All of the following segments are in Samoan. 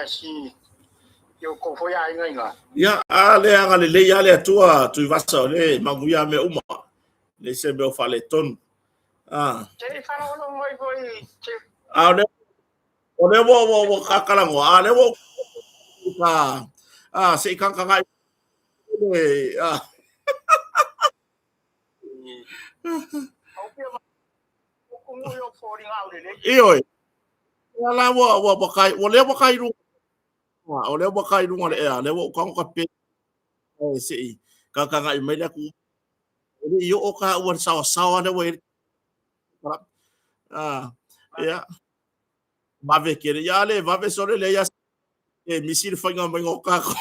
si i o kou foi aiga iga. Ia, a le agalelei lava le Atua Tuivasa o lea e manuia lava mea uma, e leai se mea o faaletonu. Ah. Te i faalogologo mai foi te. A o lea o lea ua ua ua kakalanoa, a lea ua ka a se i kakaka'i le a. Ioe. Ia la ua ua ua kai ua lea ua kai luga o lea ua kai luga le ea lea ua uka ka pe e se i kakaga'i mai le atu e le i oo ka ua le saoasaoa lea ua i ai ia vave tele ia le vave sole le ia e misi le faiga mai o kākou.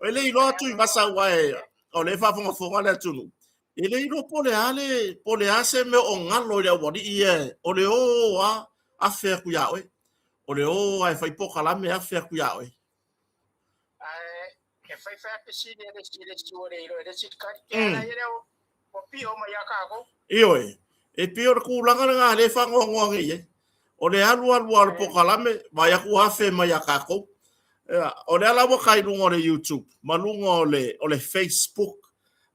E le iloa atu i vasa ua e o le faafogafoga le atunuu. E le iloa po le a le po le a se mea o galo i le aualii ia o le o a afe atu iā oe. O le o a e fai polokalame afe atu iā oe. Ae e fai fai a fesili e le isi le isi ua le iloa e le isi tali. Ke ala ia lea ua pio mai ia kākou. Ioe, e pei o le tulaga lena lea e faanoanoa nei i ai. O le alu alu lava o le polokalame, vaai atu ua afe mai ia kākou. Ia, o lea la ua kai luga o le YouTube ma luga o le, o le Facebook.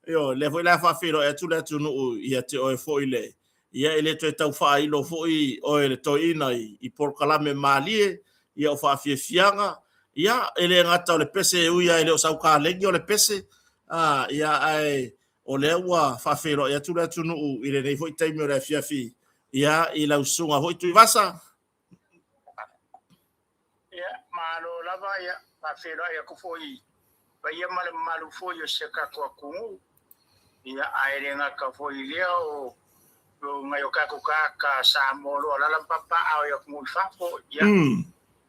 Ioe, lea foi la e faafeiloai atu le atunuu ia te oe foi le, ia e le toe tau faailo foi oe le toeaina i, i polokalame malie, ia o faafiafiaga, ia e le gata o le pese e ui lava e le o sau kalegi o le pese, a, ia ae o lea ua faafeiloai atu le atunuu i lenei foi taimi o le afiafi ia i lau susuga foi Tuivasa. Ia, malo lava, ia, faafeiloai atu foi i paia ma le mamalu foi o si o tatou atunuu. Ia, ae le gata foi i lea o nai o tatou tagata Samoa o lo o alaala ma papaaao i atunuu i fafo, ia,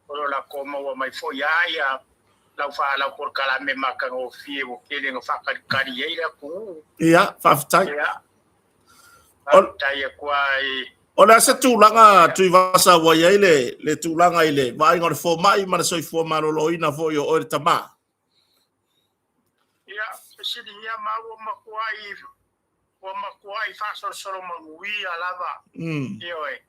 o lo o latou maua mai foi lava ia lau lau polokalame matagofie ua tele ina faatalitali ai le atunuu. Ia, faafetai. Ia, faafetai atu ai. O le a se tulaga Tuivasa ua i ai le, le tulaga i le vaaiga o le fomai ma le soifua maloloina foi o oe le tama? Ia, fesiligia ma ua matuai ua matuai faasolosolo manuia lava. Ioe.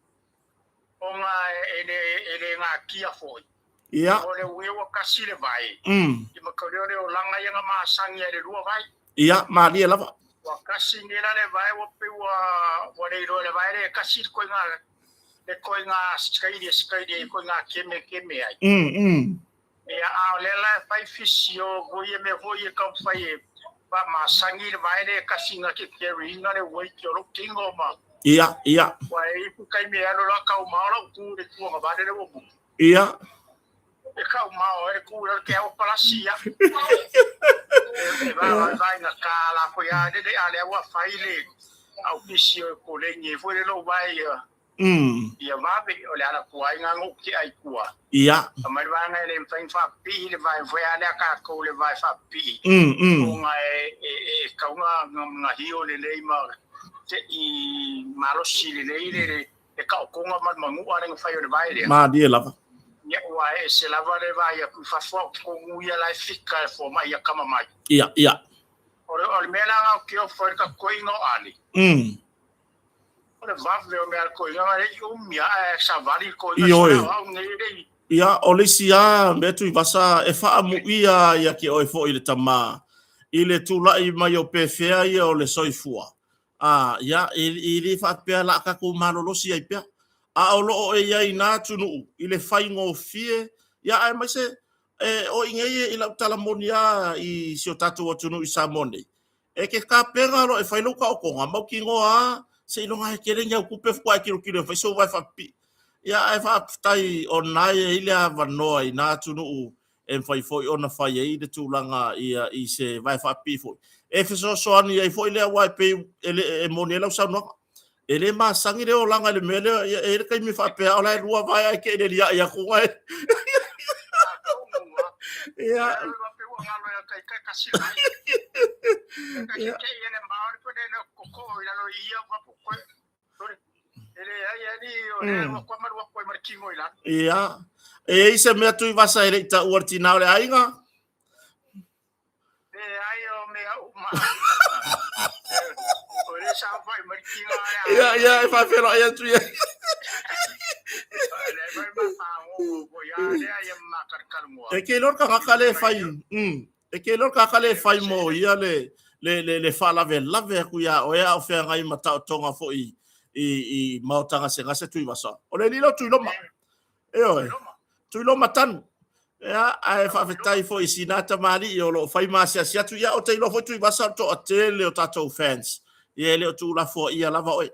Ona e le e le gatia foi. Ia. O le uia ua kasi le vai. I ma ka leo le olaga ia na masani ai le lua vai. Ia, malie lava. Ua kasi nei la le vai ua pei ua ua le iloa e le vai le kasi le koiga le koiga sikaili e sikaili ai koiga keme keme ai. Ia, a o lea la e fai fisio foi ia mea foi e taumafai e faamasani le vae lea e kasi na te carry ina le weight o lou tino ma. Ia, ia. Ua e i ai taimi e alu loa taumao lau tu i le tuagavale lea ua mutu. Ia. E taumao ai le tu i lalo te au palasi ia. E va vai na ka la foi a le a lea ua fai le au fisio e koleni ai foi le lou vae ia. Ia vave, o le ala tuai nga ngou ke ai tua. Ia. A mai le vaega e le mafai ona faapipii le vae foi a lea tatou le vae faapipii. Ona e e e tatau ona ona hio lelei ma se i malosi lelei le le taotoga ma le manua le na fai o le vae lea. Malie lava. Ia ua e ese lava le vaai atu i fafo a o totonu ia la e fika e fomai ia kama mai. Ia, ia. O le o le mea la na o ke ofo ai le takoiga o Ale. O le vave o mea a le toeaina e le i umi lava ae savali le toeaina Ioe. sa au nei e le i. Ia, o le isi lava mea Tuivasa e faamuia ia te oe foi le tama i le tulai mai o pefea ia o le soifua. A, ia, e, e le faapea la a tatou malolosi ai pea. A o lo o e i ai i na atunuu i le faigofie, ia aemaise e, o i nei i lau tala moni lava i si o tatou atunuu i Samoa nei, E ke kapena loa e fai lou taotoga, mautinoa a seiloga e tele ni au tupe faatoa e tilotilo e fai sou vae faapipii. Ia ae faafetai o lena e i ai le avanoa i na atunuu e mafai foi ona fai ai le tulaga ia i se vae faapipii foi. E fesoasoani ai foi lea aua e pei e, le, e moni ai lau saunoaga. E le masani le olaga i le mea lea, ia, e i ai le taimi faapea o la e lua vae ae te i le liai atu ai. Ia. Ia. E i ai se mea Tuivasa e le i taua le tinā o le aiga? Leai o mea uma. O le saofai mai le tino a le aiga. Ia, ia, e faafeiloai atu ia. Le mai E ke iloa le tagata lea e fai, e ke iloa le tagata lea e fai mo ia le le le le faalavelave atu iā oe a o feagai ma taotoga foi i i maota gasegase Tuivasa. O le alii lea o Tuiloma. Ioe. Tuiloma tanu. Ia, ae faafetai foi i sina tamalii o lo o fai ma asiasi atu. Ia, ou te iloa foi Tuivasa o le toatele o tatou fans. Ia, e le o tuulafoaia lava oe.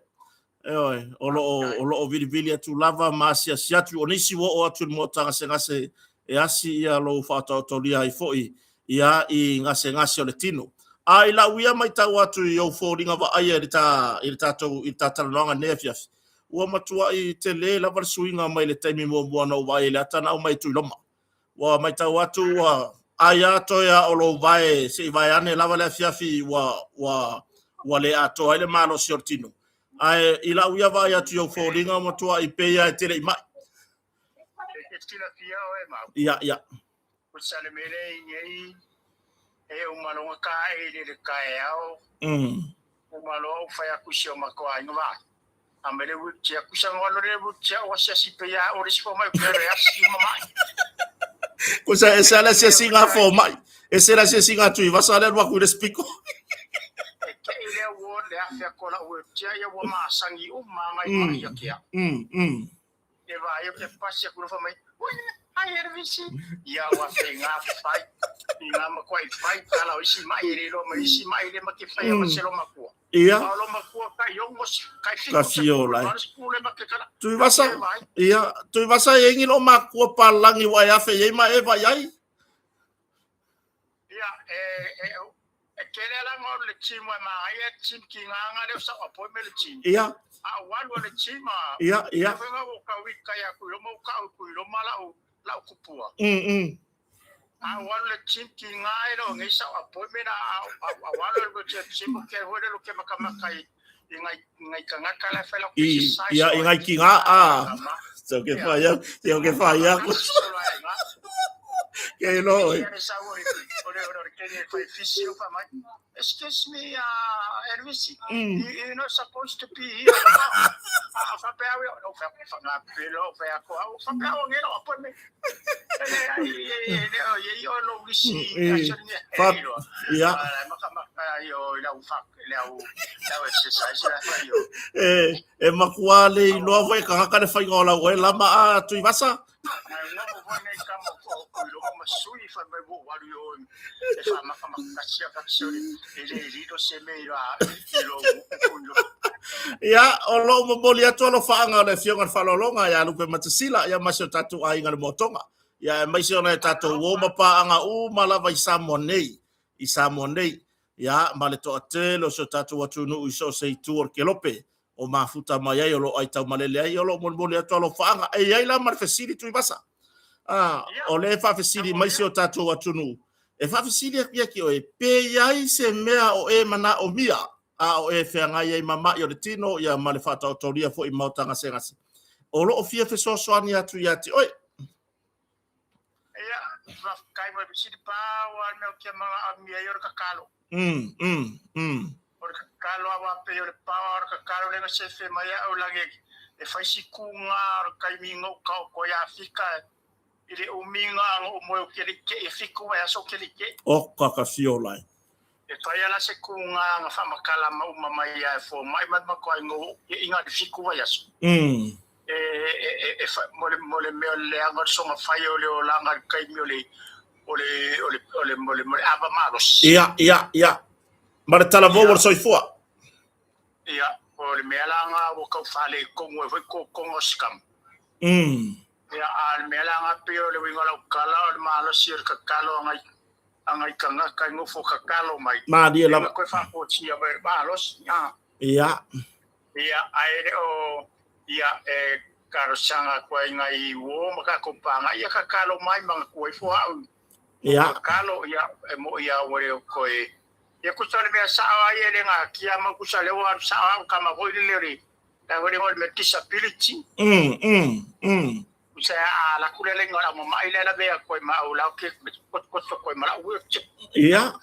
Ioe, o lo o, o lo o vilivili atu lava ma asiasi atu. O nisi ua oo atu i le maota gasegase e asi ia lou faataotolia ai foi ia i gasegase o le tino. A i lau ia matau atu i ou foliga vaaia i le ta, i le tatou, i le ta talanoaga i lenei afiafi, ua matuai tele lava le suiga mai le taimi muamua na ou vaai ai i le ata na aumai e Tuiloma. Ua matau atu ua ai lava toe a o lou vae se i vaeane lava le afiafi ua, ua, ua le atoa ai le malosi o le tino. Ae i lau ia vaai atu i ou foliga ua matuai pei lava e te le i mai. E te silafia oe Mau. Ia, ia. O Salemele i nei e uma loa ka e le le taeao. Uma loa ou fai atu i si o matou aiga vaai. A me le wheelchair kusa ngolo le wheelchair o asiasi pe ia o le si fomai pe le asi uma mai. Kusa e se le asiasiga a fomai. E se le asiasiga a Tuivasa le alu atu i le sipiko. E te i le ua le afe atu o lau wheelchair ia ua masangi uma ngai mai ia kia. E vaai o ke pasi aku lofa mai, ui, ai Elvisi. Ia ua fe ngā fai, i ngā makuai fai, tala o isi mai e le loa mai isi mai le ma ke fai a se lo makua. Ia. A lo makua ka i ongo ka i fiku. Ka fio lai. Pule ma ke kala. Tuivasa, ia, Tuivasa e ingi lo makua palangi wa e afe i ma e vai ai. Ia, e, e, e tele la ngo le team wa ma ai e team ki ngā ngā leo sa appointment le team. Ia. A walu le team a. Ia, ia. Ia nga o ka wi ka ya ku lo mo ka ku lo ma la u la u kupua. A walu le team ki ngā e lo ngai sa appointment a a a walu le team ke ho le lo ke maka maka i i ngai ngai ka ngaka la fela ku I, ia, i ngai ki ngā a. So ke whai au, so ke whai au. Ke lo. Excuse me, Elvis, you're not supposed to be here. Ia. E, e makuā le iloa foi e tagata le faiga o lau oe lama a Tuivasa. Ia, o lou momoli atu alofaaga o le Afioga i le Faaaloaloga ia Lupe Matasila, ia ma si o tatou aiga i le Moatoga. Ia, aemaise o nai o tatou uo ma paaga uma lava i Samoa nei, i Samoa nei. Ia, ma le toatele o si o tatou atunuu i so o se itu o le kelope o mafuta mai ai, o lo o aitaumalele ai, o lo o molimoli atu alofaaga. E i ai la ma le fesili Tuivasa, a, o lea e faafesili mai si o tatou atunuu, e faafesili atu ia ki oe, pe i ai se mea o e manaomia a o e feagai ai ma ma'i o le tino, ia ma le faataotolia foi i maota gasegase, o lo o fia fesoasoani atu ia te oe? Ia, faafetai mo le fesili pau lava le mea ou te manaomia ai o le tatalo. O le tatalo aua pei o le pau o le tatalo lea na sefe mai au lagi e fai si kūgā o le taimi na ou taoto ai Afrika i le umi na ou moe ou te le i te'i e fitu vaiaso ou te le i te'i. O ka ka fio lai. E fai ala se kūgā na faamatala ma uma mai ia e fomai ma le matua ai na ou te'i na o le fitu vaiaso. E, e, e, e fa, mo le, mo le mea o le leaga o le soga fai o le olaga i le taimi o le, o le, o le, o le, o le, mo le ava malosi. Ia, ia, ia. Ma le talavou o le soifua. Ia, o le mea la nga ua tau faaletonu ai foi totoga o si tama. Ia, a o le mea la nga pei o le uiga o lau tala o le malosi o le tatalo a ngai, a ngai tagata i nofo tatalo mai. Malie lava. Ia toe faafosia mai le malosi. A. Ia. Ia, ae le o, ia, e talosaga atu ai ngai uo ma tatou paga, ia tatalo mai manatua ifo au. Ia. Tatalo, ia, e mo'i lava ua le o toe. Ia tusa o le mea sao lava ia e le natia ma tusa lea ua alu sao lava au tama foi lele o le, la foi le igoa o le mea disability. Tusa a alu atu le laina o le aumama'i lea e lavea atu ai ma au la ou te kotokoto atu ai ma la'u wheelchair. Ia,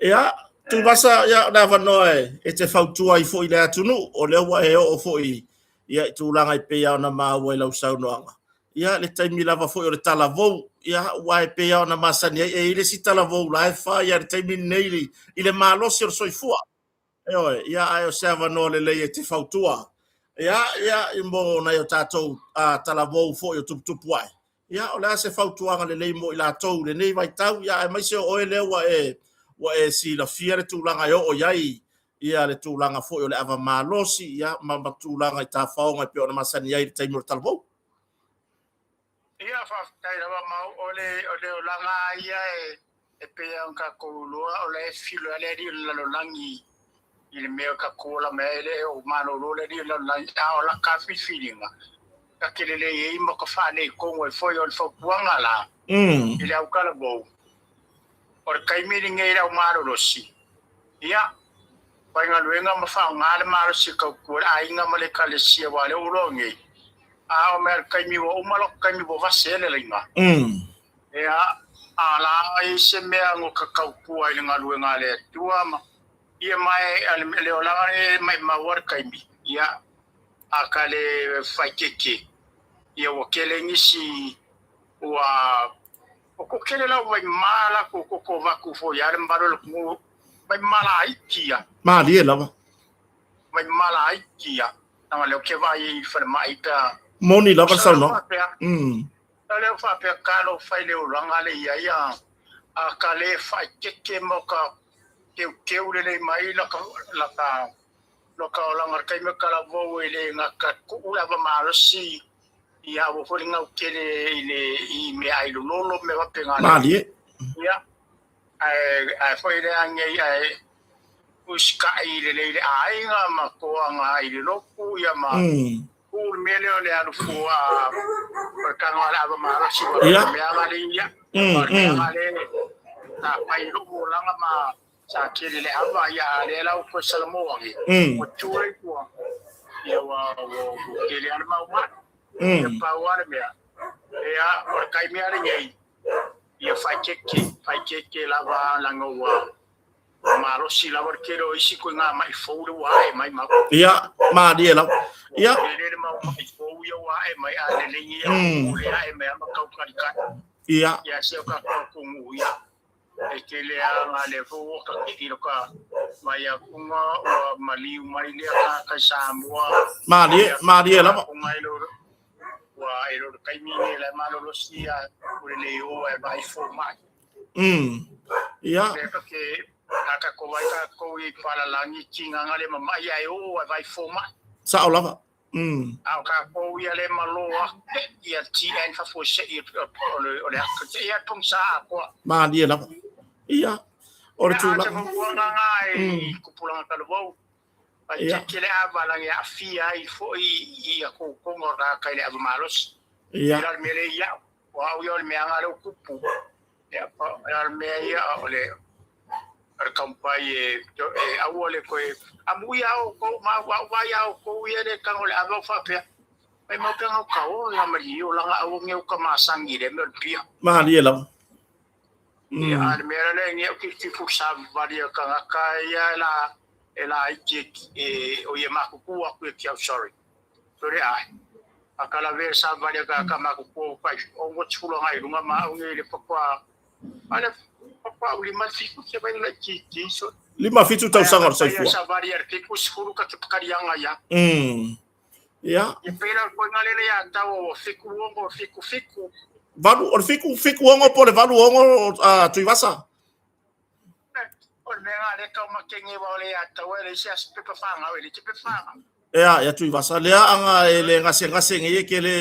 ia, Tuivasa, ia, o le avanoa e, e te fautua ai foi i le atunuu, o lea ua e oo foi ia, i tulaga e pei ona maua i lau saunoaga. ia le taimi lava foi o le talavou, ia aua e pei lava ona masani ai, e i ai le isi talavou la e fai lava i le taimi lenei i le malosi o le soifua. Ioe, ia ae o se avanoa lelei e te fautua. Ia, ia, mo nai o tatou talavou foi o tuputupu ae. Ia, o le a se fautuaga lelei mo i latou i lenei vaitau, ia aemaise o oe lea ua e, ua e silafia le tulaga e oo i ai ia le tulaga foi o le ava malosi, ia, ma, ma tulaga i tafaoga e pei ona masani ai i le taimi o le talavou. Ia, faafetai lava Mauu, o le, o le olaga lava ia e, e pei lava ona tatou iloa o la e filo lava le alii o le lalolagi i le mea o tatou ola mai ai, e le o malolo le alii o le lalolagi, a o lata filifiliga, ta te lelei ai ma ka faaletonu ai foi. O le fautuaga la i le autalavou, o le taimi lenei i le au malolosi, ia, faigaluega ma faaaoga le malosi e tautua le aiga ma le ekalesia, aua o lea ua iloa nei, a oo mai lava i le taimi ua uma lou taimi ua vase ai le laina, ia, a la e i ai se mea no ka tautua i le galuega a le Atua ma ia ma e le olaga e maimau lava le taimi, ia, a ka le faitete, ia ua tele nisi ua O ko kele lau vai mala ko ko ko vaku fo ia le mbalo le ko vai mala aiki ia. Malie lava. Vai mala aiki ia. Nanga leo ke vai i whare mai pea. Moni lava le saunoaga. Na leo faapea ka lo fai le olaga le ia ia a ka le faitete mo ka keukeu lelei mai la ka la ka lo ka olaga le taimi o talavou e le gata tuu le ava malosi ia ua foi le gau tele i le i meaai lololo ma mea faapena. Malie. Ia ae ae foi le age ae usitai lelei i le aiga ma toaga i le lotu ia ma tuu le mea lea o le alu fua o le tago a le ava malosi ua le mea vale ia o le mea vale sa fai i lou olaga ma Sa tele le ava ia a lea la ua toe Salamoa age ua tu ai tua ia ua ua tele a le mau mai. Ia pau a le mea ia o le taimi a lenei ia faaeteete faaeteete lava leaga ua malosi lava le tele o isi koiga ma'i fou le ua ae mai mau. Ia malie lava. Ia tele le mau ma'i fou ia ua ae mai a lelei ia o le ae mai a ma tau kalikali. Ia ia se o ka ko ia E tele a nga le fou o ka i ka mai a kunga ua maliu mai lea ka kai Samoa. Malie, malie lava. Kunga i lo ua e lo kaimi ne la malolo sia o le le o e vai fo mai. Ia. Le ka ke a ka ko vai ka ko i palalangi tinga nga le mamai ai o e vai fo mai. Sao lava. A o ka ko ia le malo a ia TN fa fo se i o le aka te ia pong sa a koa. Malie lava. Ia. O le tulaga. Ia, a te fautuaga nga i kupulanga talavou. Ai te kele a valangi a fia ai foi i a koukonga o ka kai le ava malosi. Ia. Ia le mea le ia. O au ia o le mea nga le kupu. Ia, o le mea ia o le o le taumafai e e aua le toe amuia outou ma au vai a outou ia le tago le ava o faapea mai mau pe ngau ka ola ma li olaga aua ngeu ka masangi le mea o le pia. Malie lava. Ia a le mea le nge o ki ki fu sa vali a kangaka ia la e la iti e o ia makuku aku e ki au sorry. Sore ai. A kala ve sa vali a ka makuku o kai o ngo tshula ngai lunga ma au nge le pakwa ale pakwa u lima fiku se vai la ki ki so. 57 tausaga o le soifua. Sa vali a ke ku sifuru ka te pakarianga ia. Ia. Ia pela ko ngale le ia tau o fiku ongo fiku fiku. Valu, o le fiku, fiku ongo po o le valu ongo a Tuivasa? O le mea nga le tau makenge wa o le ia tau e le isi aso pepa whangau e le te pepa whangau. Ea, ia Tuivasa, lea anga e le gasegase nei e ke le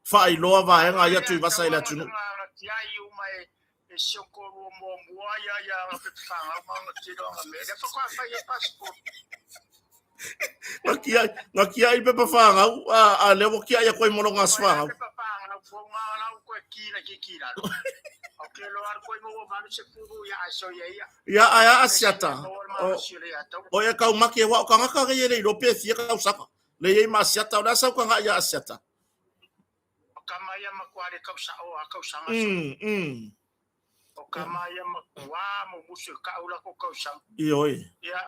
faailoa vaega ia Tuivasa i le atunuu. Nga ai uma e e si o korua muamua ia ia nga pepa whangau ma nga tiro nga mea. Lea whakua whai e passport. Nga kiai, nga kiai pepa whangau, a lea ua kiai a koe mo lo nga whangau. Pepa whangau, fo nga lau koe ki na ki ki lalo. O ke lo ar koe mo valu se puru ia ai so ia ia. Ia ai a asiata. O ia kau make wa o kangaka ge le ilo pe fia kau saka. Le iei ma asiata o le asa o kanga ia asiata. O kama ia makua le kau sa o a kau sanga. O kama ia makua mo musu ka ula ko kau sanga. Ioe. Ia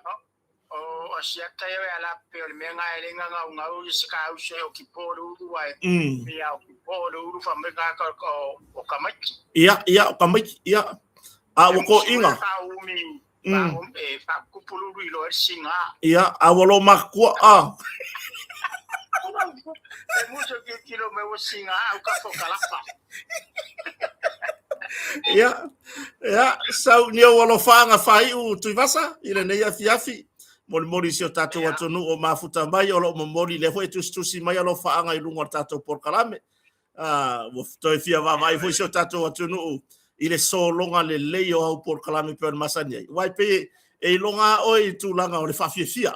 o asiata ia ala pe o le mea nga ele nga ngau ngau i se ka au se o ki po ru ai. Ia o ki Po o le ulu fa me ka ka o kamaiki. Ia, ia, o kamaiki, ia. A ua toeaiina. Faaumi, e faakupululu i loa singa. Ia, a ua loomatua, a. E muso ki kilo me ua singa au ka fokalapa. Ia, ia, sau ni ou alofaaga faaiu Tuivasa i lenei afiafi. Molimoli i si o tatou atunuu o mafuta mai o lo o momoli lea foi e tusitusi mai alofaaga i luga o le tatou polokalame. Ua toe fia vaavaai foi si o tatou atunuu i le sologa lelei o au polokalame e pei ona masani ai. Aua e pei e iloga lava oe i tulaga o le faafiafia.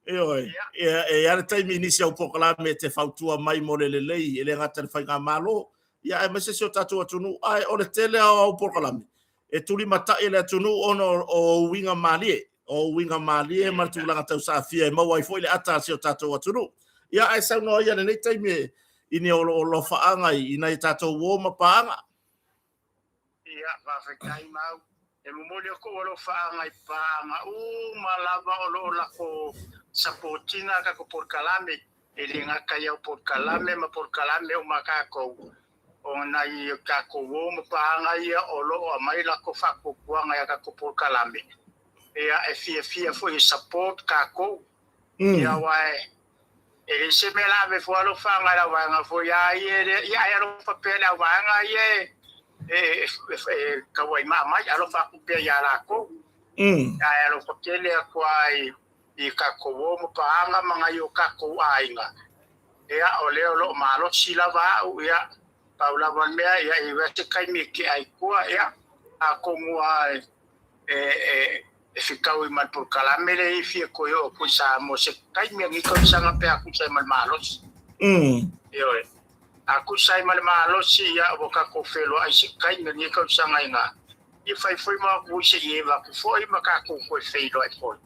Ioe, e i ai lava le taimi i nisi au polokalame e te fautua mai mo le lelei, e le gata i le faigamalo, ia aemaise si o tatou atunuu. Ae o le tele lava o au polokalame, e tulimatai e le atunuu ona o uiga malie, o uiga malie ma le tulaga tausaafia e maua ai foi le ata a si o tatou atunuu. Ia, ae saunoa ia i lenei taimi i ni alofaaga i nai a tatou uo ma paaga. Ia, faafetai Mau. E momoli atu ou alofaaga i paaga uma lava o lo o lako support ina a tatou polokalame, e le gata i au polokalame ma polokalame uma a tatou, o nai o tatou uo ma paaga ia o lo o aumai latou faatuatuaga i a tatou polokalame. Ia, e fiafia foi e support tatou. Ia, aua e leai se mea la ave fua alofaga i lau vaega foi a ia e ia ai alofa pea i le auvaega ia e tau ai maa mai alofa atu pea ia latou. Ae alofa tele atu ai i tatou uo ma paaga ma nai o tatou aiga. Ia o lea o lo o malosi lava au ia pau lava le mea ia i se taimi e tea ai tua ia atonu lava e e fetaui ma le polokalame lea e fia toe oo atu i Samoa se taimi o lenei tausaga pe a tusa ai ma le malosi. Ioe. A tusa ai ma le malosi, ia ua tatou feiloai se taimi o lenei tausaga ina ia fai foi ma atu se i eva atu foi ma tatou toe feiloai foi.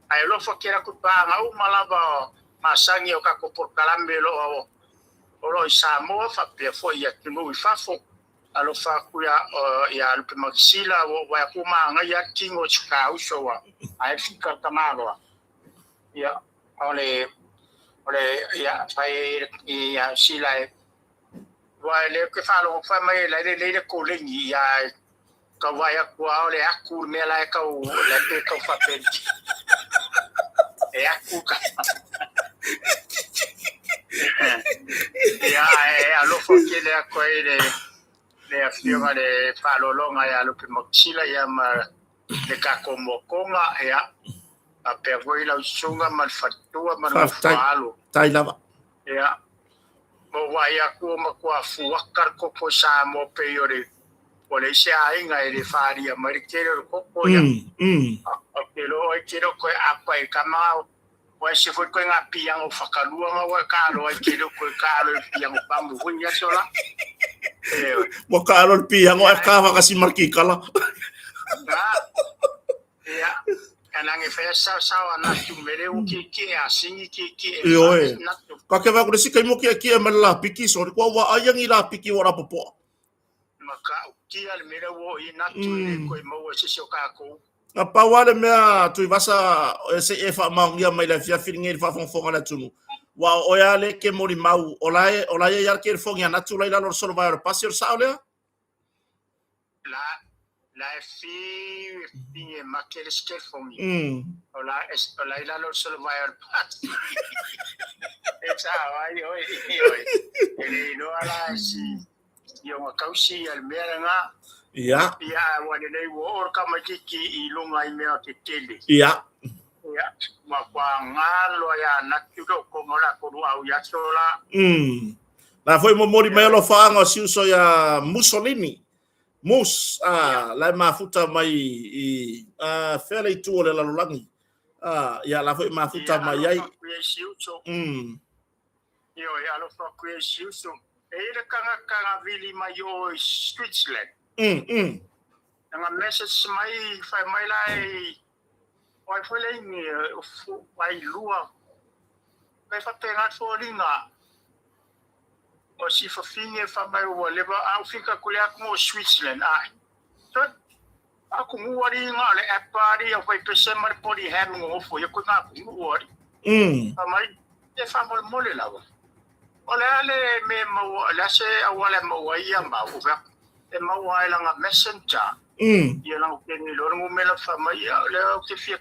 Ae alofa tele atu i paaga uma lava masani o tatou polokalame o lo o i Samoa faapea foi i atunuu i fafo. Alofa atu ia Lupe Makisila, ua ou vaai atu ua manaia lava le tino o si ta uso ua ae le fika o le tamaloa. Ia, o le, o le, ia, fai ia Sila e, aua e lea ou te faalogo fai mai la e lelei le koleni, ia, tau vaai atu lava o le atu le mea la e tau, la e pe tau faapeni. E atu ka. Ia, e alofa tele atu ai le, le afioga le faalologa ia Lupe Makisila ia ma le tatou mokoga, ia, faapea foi lau susuga ma le faletua ma le Faafetai. nofoaalo. Tai lava. Ia, ma ou vaai atu ua matua fuata le koko i Samoa pei o le ua leai se aiga e le faaalia mai le tele o le koko ia. Ou te iloa ai te le o toe apa i kama ua ese foi koe ngā pianga o whakalua ngā ua kaalo ai te le o toe kaalo i pianga pamu hui ia sola. Ua kaalo le pianga e ka whakasi marki kala. Ia, anage whea sao sao ana tu mere o ki ki a singi ki ki e Ioe. Ka ke wā kore si kai mo ki a ki e mele la piki, sorry, kua wā aiangi la piki o rapopoa. Ma ka ukia le mea ua i natu mm. le koe maua se se o kākou. Na pau lava le mea Tuivasa e se i e faamaonia mai le afiafi lenei i le faafogafoga a le atunuu. Ua o oe lava le ke molimau o la e o la e i ai le kelifogi a Natu la i lalo o le solovae o le pasi o le sao lea? La la e fi fi e make le skelifogi. O la o la i lalo o le solovae o le pasi. E sao ai oe oe. E le iloa la si Ia ua tausi ia le mea lena. Ia. Ia ua lelei ua oo le tamaititi i luga i mea tetele. Ia. Ia, ua kua galo ia natu le okonga o le a tolu au i aso la. La foi momoli mai alofaaga o si uso ia Mussolini. Mus, a, la e mafuta mai i, a, fea le itu o le lalolagi. A, ia la foi mafuta mai ai. Ia, alofa atu i si uso. Ioe, alofa atu i si uso. E i ai le tagata na vili mai o i Switzerland. Na message mai, fai mai la e, o ai foi le ingi, o fu, ai lua. Kai faapena le foliga. O si fafine fai mai ua leva, a u fika ku le atu mo Switzerland, ai. So, a ku ngu ari nga le app ari au fai pese ma le poli ham ngo fo ye ku nga ku ngu ari. Fai mai, e faamolemole lava. O le a le mea e maua, o le a se auala e maua ai ia mau, o fea e maua ai lana messenger. Ia lana keni loa le numera fai mai, ia o lea ou te fia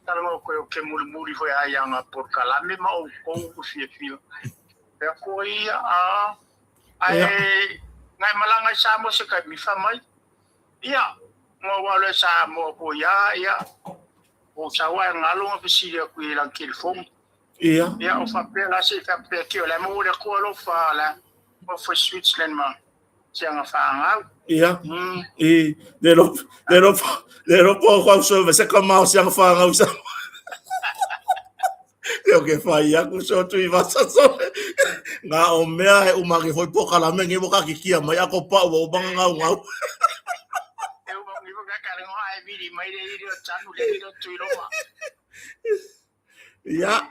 talanoa koe ou te mulimuli foi ai anga polokalame ma outou ku fiafia. Fea koe ia, a ae ngai malaga i Samoa se taimi fai mai. Ia, ma ua alu ai Samoa foi ia, ia, o sau ae galo na fesili atu i lana telefoni. Ia, o faapea la se i faapea ki o la e maua le Atua alofa la nofo i Switzerland ma si ana fanau. I le lo le lo le lo po ko so se ka ma si ana fanau sa. Ia ke whai aku so tui vasa so. Ngā o mea he uma ke foi pokalame nge mo ka kikia mai ako pa o banga ngau ngau. E uma ngi ka ka ngo ai viri mai le iri o tanu le iri o tui loma. Ia.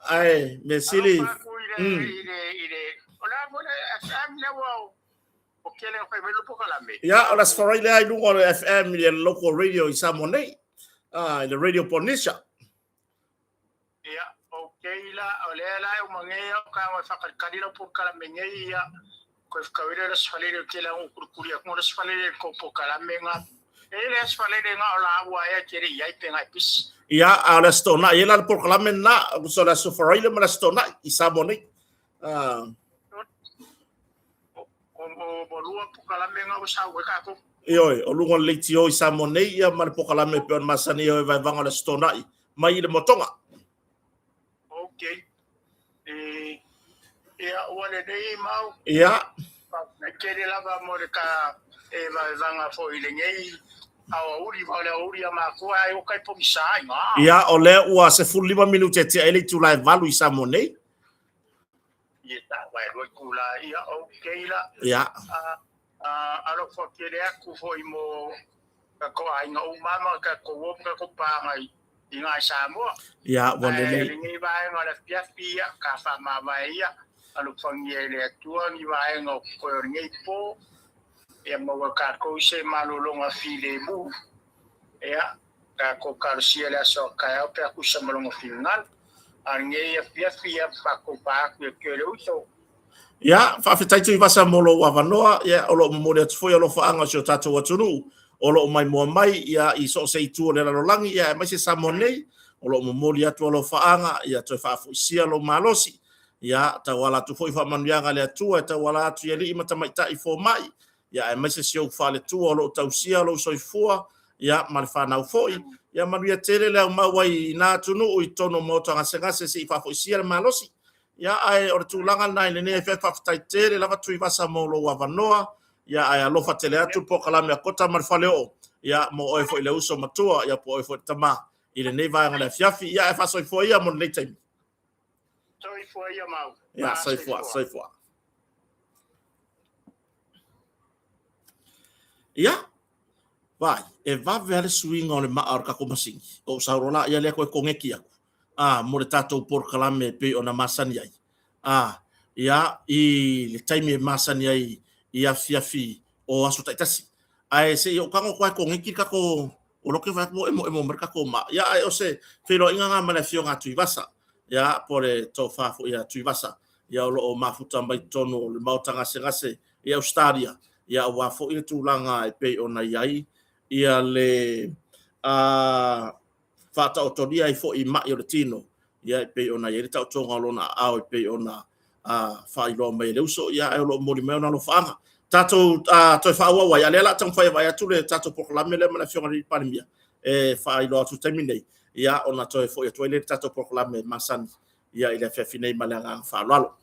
Ai, me sili. Alofa aku i le i le i le o la mo le FM le wa o kele o kai mai lo pokalame. Ia, o la sfarai lea i lunga o le FM i le local radio i Samoa nei. Ah, i le Radio Polynesia. Ia, okay la, o lea la e uma nei au ka ngoi whakalikali lau polokalame nei ia, koe whakawile la sfalele o te la ngu kurikuri aku la sfalele ko polokalame nga. E le sfalele nga o la ua ea te le iai pe ngai pisi. Ia, a o le aso toonai e la le polokalame na, so le aso faraile ma le aso toonai i Samoa nei. Ah. O lua polokalame nga o sau e kākou. Ioe, o luga o le leitio i Samoa nei ia ma le polokalame pe ona masani e vaevaga o le aso toonai mai i le motoga. Okay. E, ia, ua lelei mau. Ia. E tele lava mo le ka e vaevaga foi i lenei aoauli, ma o le aoauli a matou ai o kai pogisa ai ngā. Ia, o lea ua 15 minute e tea ai le itula e 8 i Samoa nei. Ia ta wae lua itula, ia, okay la. Ia. Alofa tele atu foi mo tatou aiga uma ma tatou uo ma tatou paga i ina i Samoa. Ia, ua lelei. Ae lenei vaega o le afiafi, ia, ka faamavae ia, alofagia e le Atua ni vaega o koe o lenei po, ia maua tatou i se malologa filemu, ia, tatou talosia le aso a taeao pe a tusa ma lona finagalo. A lenei afiafi, ia, faatopa atu ia te oe le uso. Ia, faafetai Tuivasa mo lou avanoa, ia, o lo o momoli atu foi alofaaga o si o tatou atunuu o lo o maimoa mai, ia, i so o se itu o le lalolagi, ia, aemaise Samoa nei, o lo o momoli atu alofaaga, ia, toe faafoisia lou malosi, ia, tauala atu foi faamanuiaga a le Atua e tauala atu i alii ma tamaitai fomai, ia, aemaise si ou faletua o lo o tausia lou soifua, ia, ma le fanau foi, ia, manuia tele le aumau ai i nā atunuu i totonu o maota gasegase se i faafoisia le malosi. Ia, ae o le tulaga lena i lenei afiafi, faafetai tele lava Tuivasa mo lou avanoa, ia, ae alofa tele atu le polokalame a Kota ma le Faleoo, ia, mo oe foi le uso matua, ia, po o oe foi le tama i lenei vaega o le afiafi, ia, ae faasoifua ia mo lenei taimi. Soifua ia Mau. Ia, soifua, soifua. Ia, vai, e vave lava le suiga o le maa o le tatou masini, o ou saulo la ia lea toe koneki atu, a, mo le tatou polokalame e pei ona masani ai, a, ia, i le taimi e masani ai i afiafi o aso taitasi. Ae se i ou tago atu lava e koneki le tatou, o loke fai atu ua emoemo mai le tatou maa. Ia, ae o se feiloaiga lena ma le afioga a Tuivasa, ia, po o le tofa foi a Tuivasa, ia o lo o mafuta mai totonu o le Maota Gasegase i Ausetalia, ia aua foi le tulaga e pei ona i ai ia le faataotolia ai foi i mai o le tino, ia e pei ona i ai le taotoga o lona aao e pei ona faailoa mai e le uso, ia ae o lo o momoli mai ona alofaaga. Tatou toe faaauau ai, a o lea o le a taumafai e vaai atu le tatou polokalame lea ma le Afioga i le Palemia e faailoa atu i le taimi nei, ia ona toe foi atu ai lea i le tatou polokalame masani ia i le afiafi nei ma le agaga faaaloalo.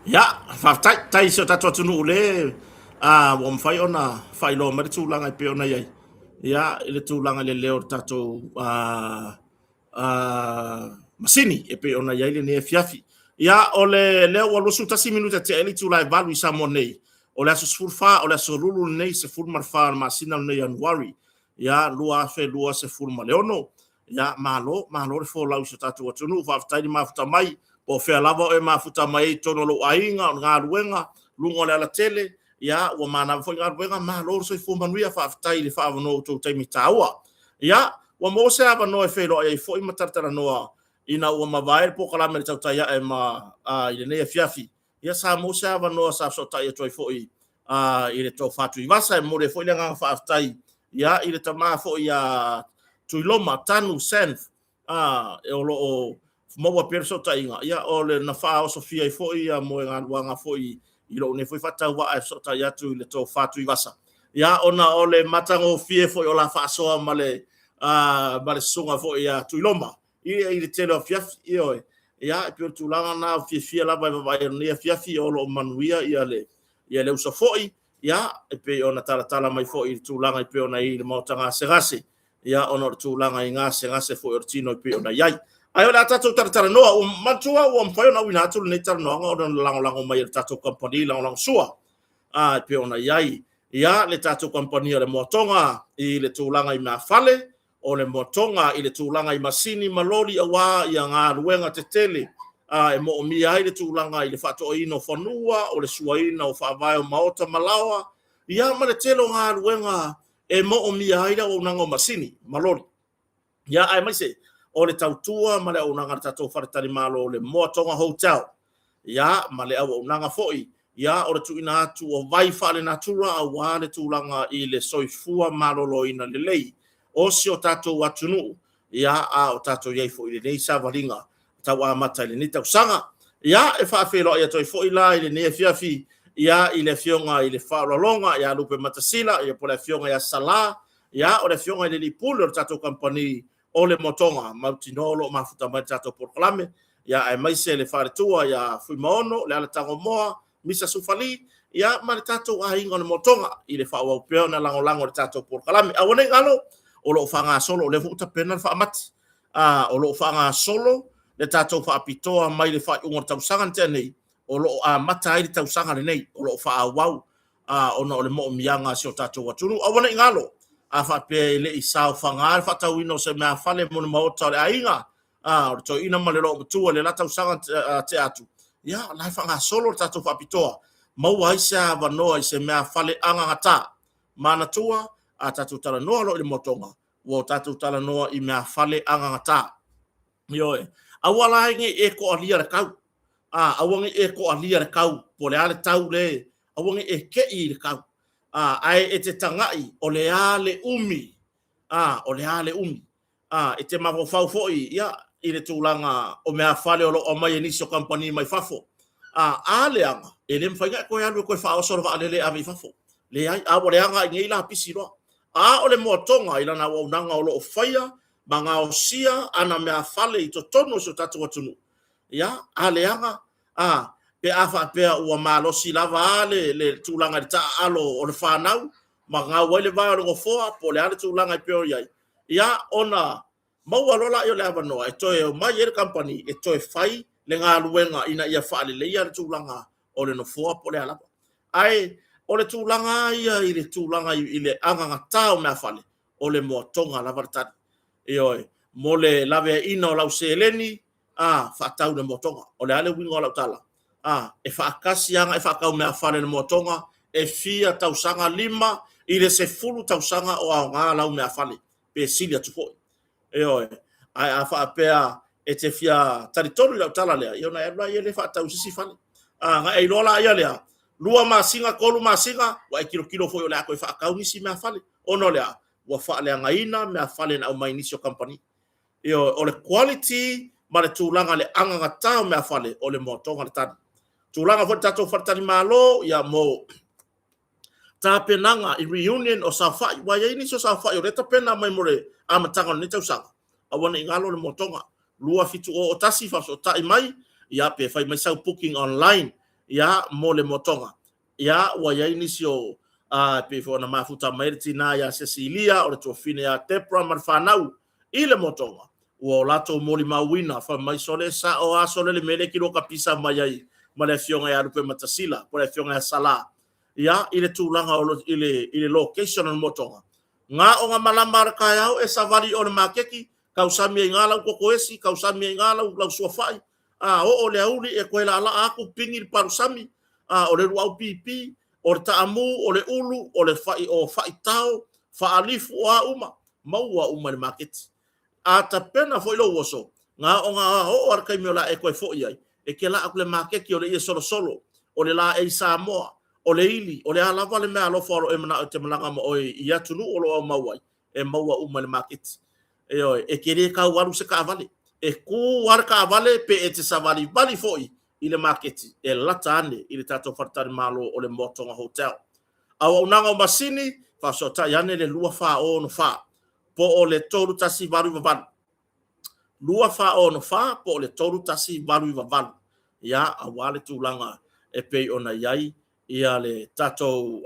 Ia, faafetai, tai i si o tatou atunuu le a ua mafai ona faailoa mai le tulaga e pei ona i ai. Ia, i le tulaga i le leo o le tatou masini e pei ona i ai lenei afiafi. Ia, o le lea ua 21 minute tea ai le itula e 8 i Samoa nei, o le aso 14, o le aso Lulu lenei, 14 o le masina lenei o Ianuari, ia, 2026. Ia, malo, malo le folau i si o tatou atunuu, faafetai le mafuta mai, po o fea lava o e mafuta mai ai i totonu o lou aiga, o le galuega, luga o le alatele, ia, ua manava foi galuega, malo le soifua manuia, faafetai i le faaavanoa o outou taimi taua. Ia, ua maua se avanoa e feiloai ai foi ma talatalanoa ina ua mavae le polokalame a le Tautai Ae ma i lenei afiafi. Ia, sa maua se avanoa sa fesootai atu ai foi i le Tofa Tuivasa. E momoli ai foi le agaga faafetai ia i le tama foi ia Tuiloma Tanu Sanf, o lo o maua pea le fesootaiga, ia o le na faaosofia ai foi ia moegaluaga foi i lou nei foi faatauvaa e fesootai atu i le Tofa Tuivasa, ia ona o le matagofie foi o la faasoa ma le ma le susuga foi ia Tuiloma i le tele o afiafi. Ioe, ia e pei o le tulaga lena, ua fiafia lava e vaavaai i lenei afiafi o lo o manuia ia le ia le uso foi, ia e pei ona talatala mai foi i le tulaga e pei ona i ai i le maota gasegase, ia ona o le tulaga i gasegase foi o le tino e pei ona i ai. Ae o le a tatou talatalanoa, ua manatua ua mafai ona auina atu lenei talanoaga ona o le lagolago mai a le tatou kamupani lagolagosua a e pei ona i ai ia le tatou kamupani o le Moatoga i le tulaga i meafale, o le Moatoga i le tulaga i masini ma loli aua ia galuega tetele a e moomia ai le tulaga i le faatoaina o fanua, o le suaina o faavae o maota ma laoa, ia ma le tele o galuega e moomia ai le auaunaga o masini ma loli. Ia, aemaise o le tautua ma le auaunaga a le tatou faletalimalo o le Moatoga Hotel. Ia, ma le auaunaga foi, ia, o le tuuina atu o vai faalenatura aua le tulaga i le soifua maloloina lelei o si o tatou atunuu, ia, a o tatou i ai foi i lenei savaliga tau amata i lenei tausaga. Ia, e faafeiloai atu ai foi la i lenei afiafi, ia, i le afioga i le Faaaloaloga ia Lupe Matasila, ia po o le afioga ia Sala, ia, o le afioga i le Alii Pule o le tatou kamupani o le Motoga, mautinoa o lo o mafuta mai le tatou polokalame, ia, aemaise le faletua ia Fuimaono, Leala Tagomoa, Misa Sufali, ia, ma le tatou aiga o le Motoga i le faaauau pea ona lagolago i le tatou polokalame. Aua ne i galo, o lo o faagasolo, o lea foi ua tapena le faamati, o lo o faagasolo le tatou faapitoa mai le faaiuga o le tausaga na tea nei, o lo o amata ai le tausaga lenei, o lo o faaauau ona o le moomiaga a si o tatou atunuu. Aua ne i galo, a faapea e le i saofaga le faatauina o se meafale mo le maota o le aiga, o le toeaina ma le loomatua i le la tausaga tea atu, ia, o la e faagasolo le tatou faapitoa, maua ai se avanoa i se meafale agagata. Manatua, a tatou talanoa loa i le moatoga, ua o tatou talanoa i meafale agagata. Ioe. Aua la ne i e toalia le tau. A, aua ne i e toalia le tau, po o le a le tau le, aua ne i e tei i le tau. A, ae e te tagai o le a le umi. A, o le a le umi. A, e te mafaufau foi, ia, i le tulaga o meafale o lo o aumai e nisi o kamupani mai fafo. A, a leaga, e le mafai ona e toe alu e toe faaoso le vaalele e ave i fafo. Leai, a ua leaga lava i inei la pisi loa. A o le moatoga i lana auaunaga o lo o faia ma gaosia ana meafale i totonu o si o tatou atunuu, ia, a leaga, a, pe a faapea ua malosi lava a le, le tulaga i le taaalo o le fanau, ma gau ai le vae o le nofoa, po o le a le tulaga e pei ona i ai, ia, ona maua loa lea o le avanoa e toe omai ai le kamupani e toe fai le galuega ina ia faaleleia le tulaga o le nofoa po o le a lava. Ae o le tulaga lava ia i le tulaga i le agagata o meafale, o le moatoga lava le tali. Ioe, mo le laveaiina o lau seleni, a, faatau le moatoga. O le a le uiga o lau tala? A, e faatasi lava ona e faatau meafale i le moatoga e fia tausaga, 5 i le 10 tausaga o aoga lau meafale, pe sili atu foi. Ioe, ae a faapea e te fia talitonu i lau tala lea, ia ona e alu lea le faatau i se isi fale. A, ona e iloa laia lea, 2 masina, 3 masina, ua e tilotilo foi o le a toe faatau nisi meafale. Ona o le a? Ua faaleagaina meafale na aumai nisi o kamupani. Ioe, o le quality ma le tulaga le agagata o meafale, o le moatoga le tali. Tulaga foi le tatou faletalimalo, ia mo tapenaga i reunion o saofai, aua e i ai nisi o saofai o lea e tapena mai mo le amataga o lenei tausaga, aua ne i galo le moatoga. 2701 faafesootai mai, ia pe fai mai sau booking online. ia, mo le motoga. Ia, ua i ai nisi o, a, e pei foi ona mafuta mai le tinā iā Cecilia, o le tuafine ia Debra ma le fanau i le motoga, ua o latou molimauina, fai mai, Sole, sa'o a sole le mea lea e kilua kapisa mai ai ma le afioga ia Lupematasila, po o le afioga ia Salā, ia, i le tulaga o le, i le, i le location o le motoga. Ga o ga malama a le taeao e savali i o le makeki, tausami ai i ga lau kokoesi, tausami ai i ga lau, lau suafa'i, a oo le auli e toe laalaa atu pigi le palusami, a o le luau pipi, o le taamu, o le ulu, o le fai, o faitao, faalifu, o a uma, maua uma i le maketi. A tapena foi lou oso, ga o ga oo a le taimi o le a e toe foi ai, e te laa atu i le maketi o le ie solosolo, o le laei Samoa, o le ili, o le a lava le mea alofa o lo o e manao e te malaga ma oe i atunuu o lo o aumau ai, e maua uma i le maketi. Ioe, e te le tau alu se taavale. E kū lava le taavale pe e te savalivali foi i le maketi e lata ane i le tatou faletalimalo o le Moatoga Hotel. Auaunaga o masini, faafesootai ane le 2464 po o le 3188. 2464 po o le 3188. Ia, aua le tulaga e pei ona i ai ia le tatou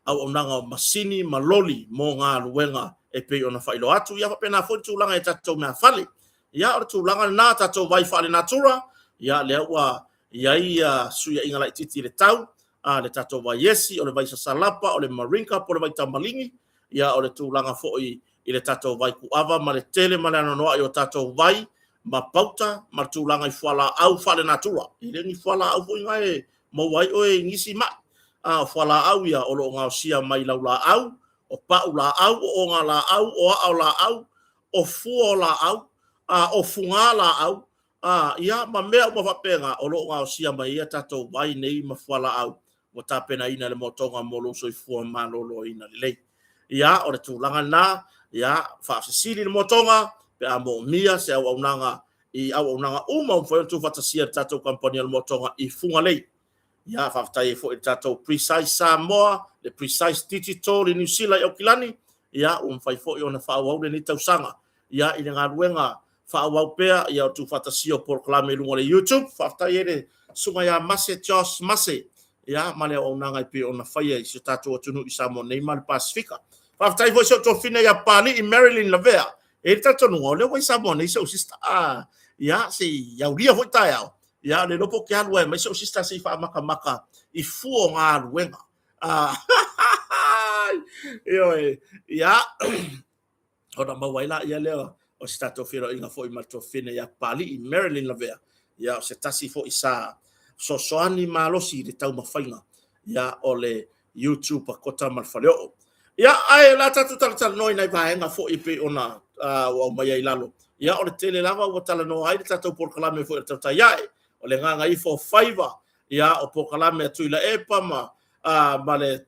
auaunaga o masini ma loli mo galuega e pei ona faailoa atu. Ia faapena foi le tulaga i tatou meafale. Ia o le tulaga lena, tatou vai faalenatura, ia lea ua i ai ia suiaiga laitiiti i le tau, a le tatou vai esi, o le vai sasalapa, o le marinka po o le vai tamaligi, ia o le tulaga foi i le tatou vai kuava ma le tele ma le anoanoai o tatou vai ma pauta ma le tulaga i fualaau faalenatura. E le ni fualaau foi na e maua ai oe i nisi mai. A o fualaau ia o lo o gaosia mai laulaau, o pau laau, o oga laau, o aao laau, o fua o laau, a o fugā laau, a ia ma mea uma faapena o lo o gaosia mai ai a tatou vai nei ma fualaau ua tapenaina e le motoga mo lou soifua maloloina lelei. Ia, o le tulaga lena, ia, faafesili le motoga pe a moomia se auaunaga i auaunaga uma ua mafai ona tuufaatasia e le tatou kamupani o le motoga i Fugalei. Ia, faafetai ai foi i le tatou Precise Samoa, le Precise Digital i Niu Sila i Aukilani, ia, ua mafai foi ona faaauau lenei tausaga, ia, i le galuega faaauau pea, ia, o le tuufaatasia o polokalame i luga o le YouTube. Faafetai ai le susuga ia Mase Josh Mase, ia, ma le auaunaga e pei ona faia i si o tatou atunuu i Samoa nei ma le Pasefika. Faafetai foi si ou tuafafine ia Papalii Marilyn Lavea. E i ai le talitonuga, o lea ua i Samoa nei si ou sister. Ah, ia, se i aulia foi taeao. Ia, le iloa po o ke alu ai mai si ou sister se i faamakamaka i fua o galuega. Ah, ioe, ia, ona maua ai laia lea o se tatou feiloaiga foi ma le tuafafine ia Papalii Marilyn Lavea, ia o se tasi foi sa fesoasoani malosi i le taumafaiga ia o le YouTube a Kota ma le Faleoo. Ia, ae o le a tatou talatalanoa i nai vaega foi e pei ona ua aumaia i lalo. Ia, o le tele lava ua talanoa ai le tatou polokalame foi o le Tautai Ae, o le Gagaifo o Faiva, ia, o polokalame a Tuilaepa ma, ma le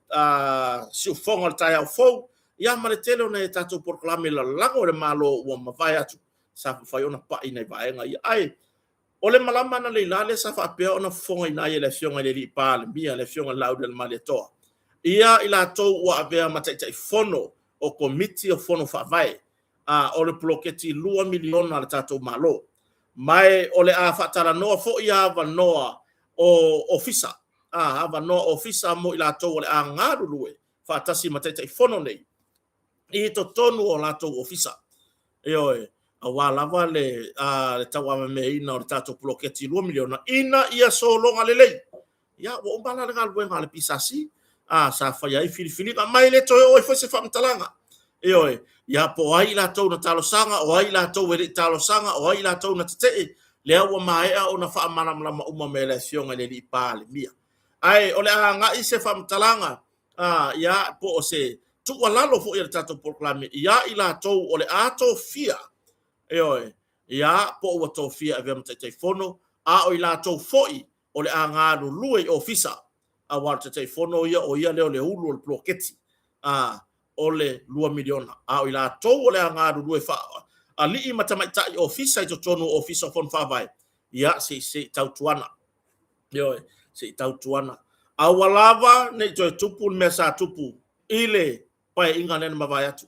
Siufofoga o le Taeao Fou, ia ma le tele o nai a tatou polokalame lalago e le Malo ua mavae atu, sa mafai ona pai nai vaega ia. Ae o le malama analeila lea sa faapea ona fofogaina ai e le Afioga i le Alii Palemia, le Afioga i le Laaulialemalietoa, ia i latou ua avea ma Taitaifono o Komiti o Fono Faavae, a o le poloketi $2 miliona a le tatou Malo. Ma e o le a faatalanoa foi avanoa o ofisa, a avanoa ofisa mo i latou o le a galulue faatasi ma Taitaifono nei i totonu o latou ofisa. Ioe, aua lava le, le tauavameaina o le tatou poloketi $2 miliona ina ia sologa lelei. Ia, ua uma la le galuega a le PSC, a, sa faia ai filifiliga, ma e le toe oo ai foi se faamatalaga. Ioe, ia po o ai i latou na talosaga, o ai i latou e le i talosaga, o ai i latou na tetee, lea ua maea ona faamalamalama uma mai e le Afioga i le Alii Palemia. Ae o le a agai se faamatalaga a, ia, po o se tuualalo foi a le tatou polokalame ia i latou o le a tofia, ioe, ia, po o ua tofia e avea ma Taitaifono, a o i latou foi o le a galulue i ofisa, aua o le Taitaifono ia, o ia lea o le ulu o le poloketi, a, o le $2 miliona, a o i latou o le a galulue faa-alii ma tamaitai ofisa i totonu o Ofisa o Fono Faavae, ia, se i tautuana. Ioe, se i tautuana. Aua lava ne i toe tupu le mea sa tupu i le paeaiga lea na mavae atu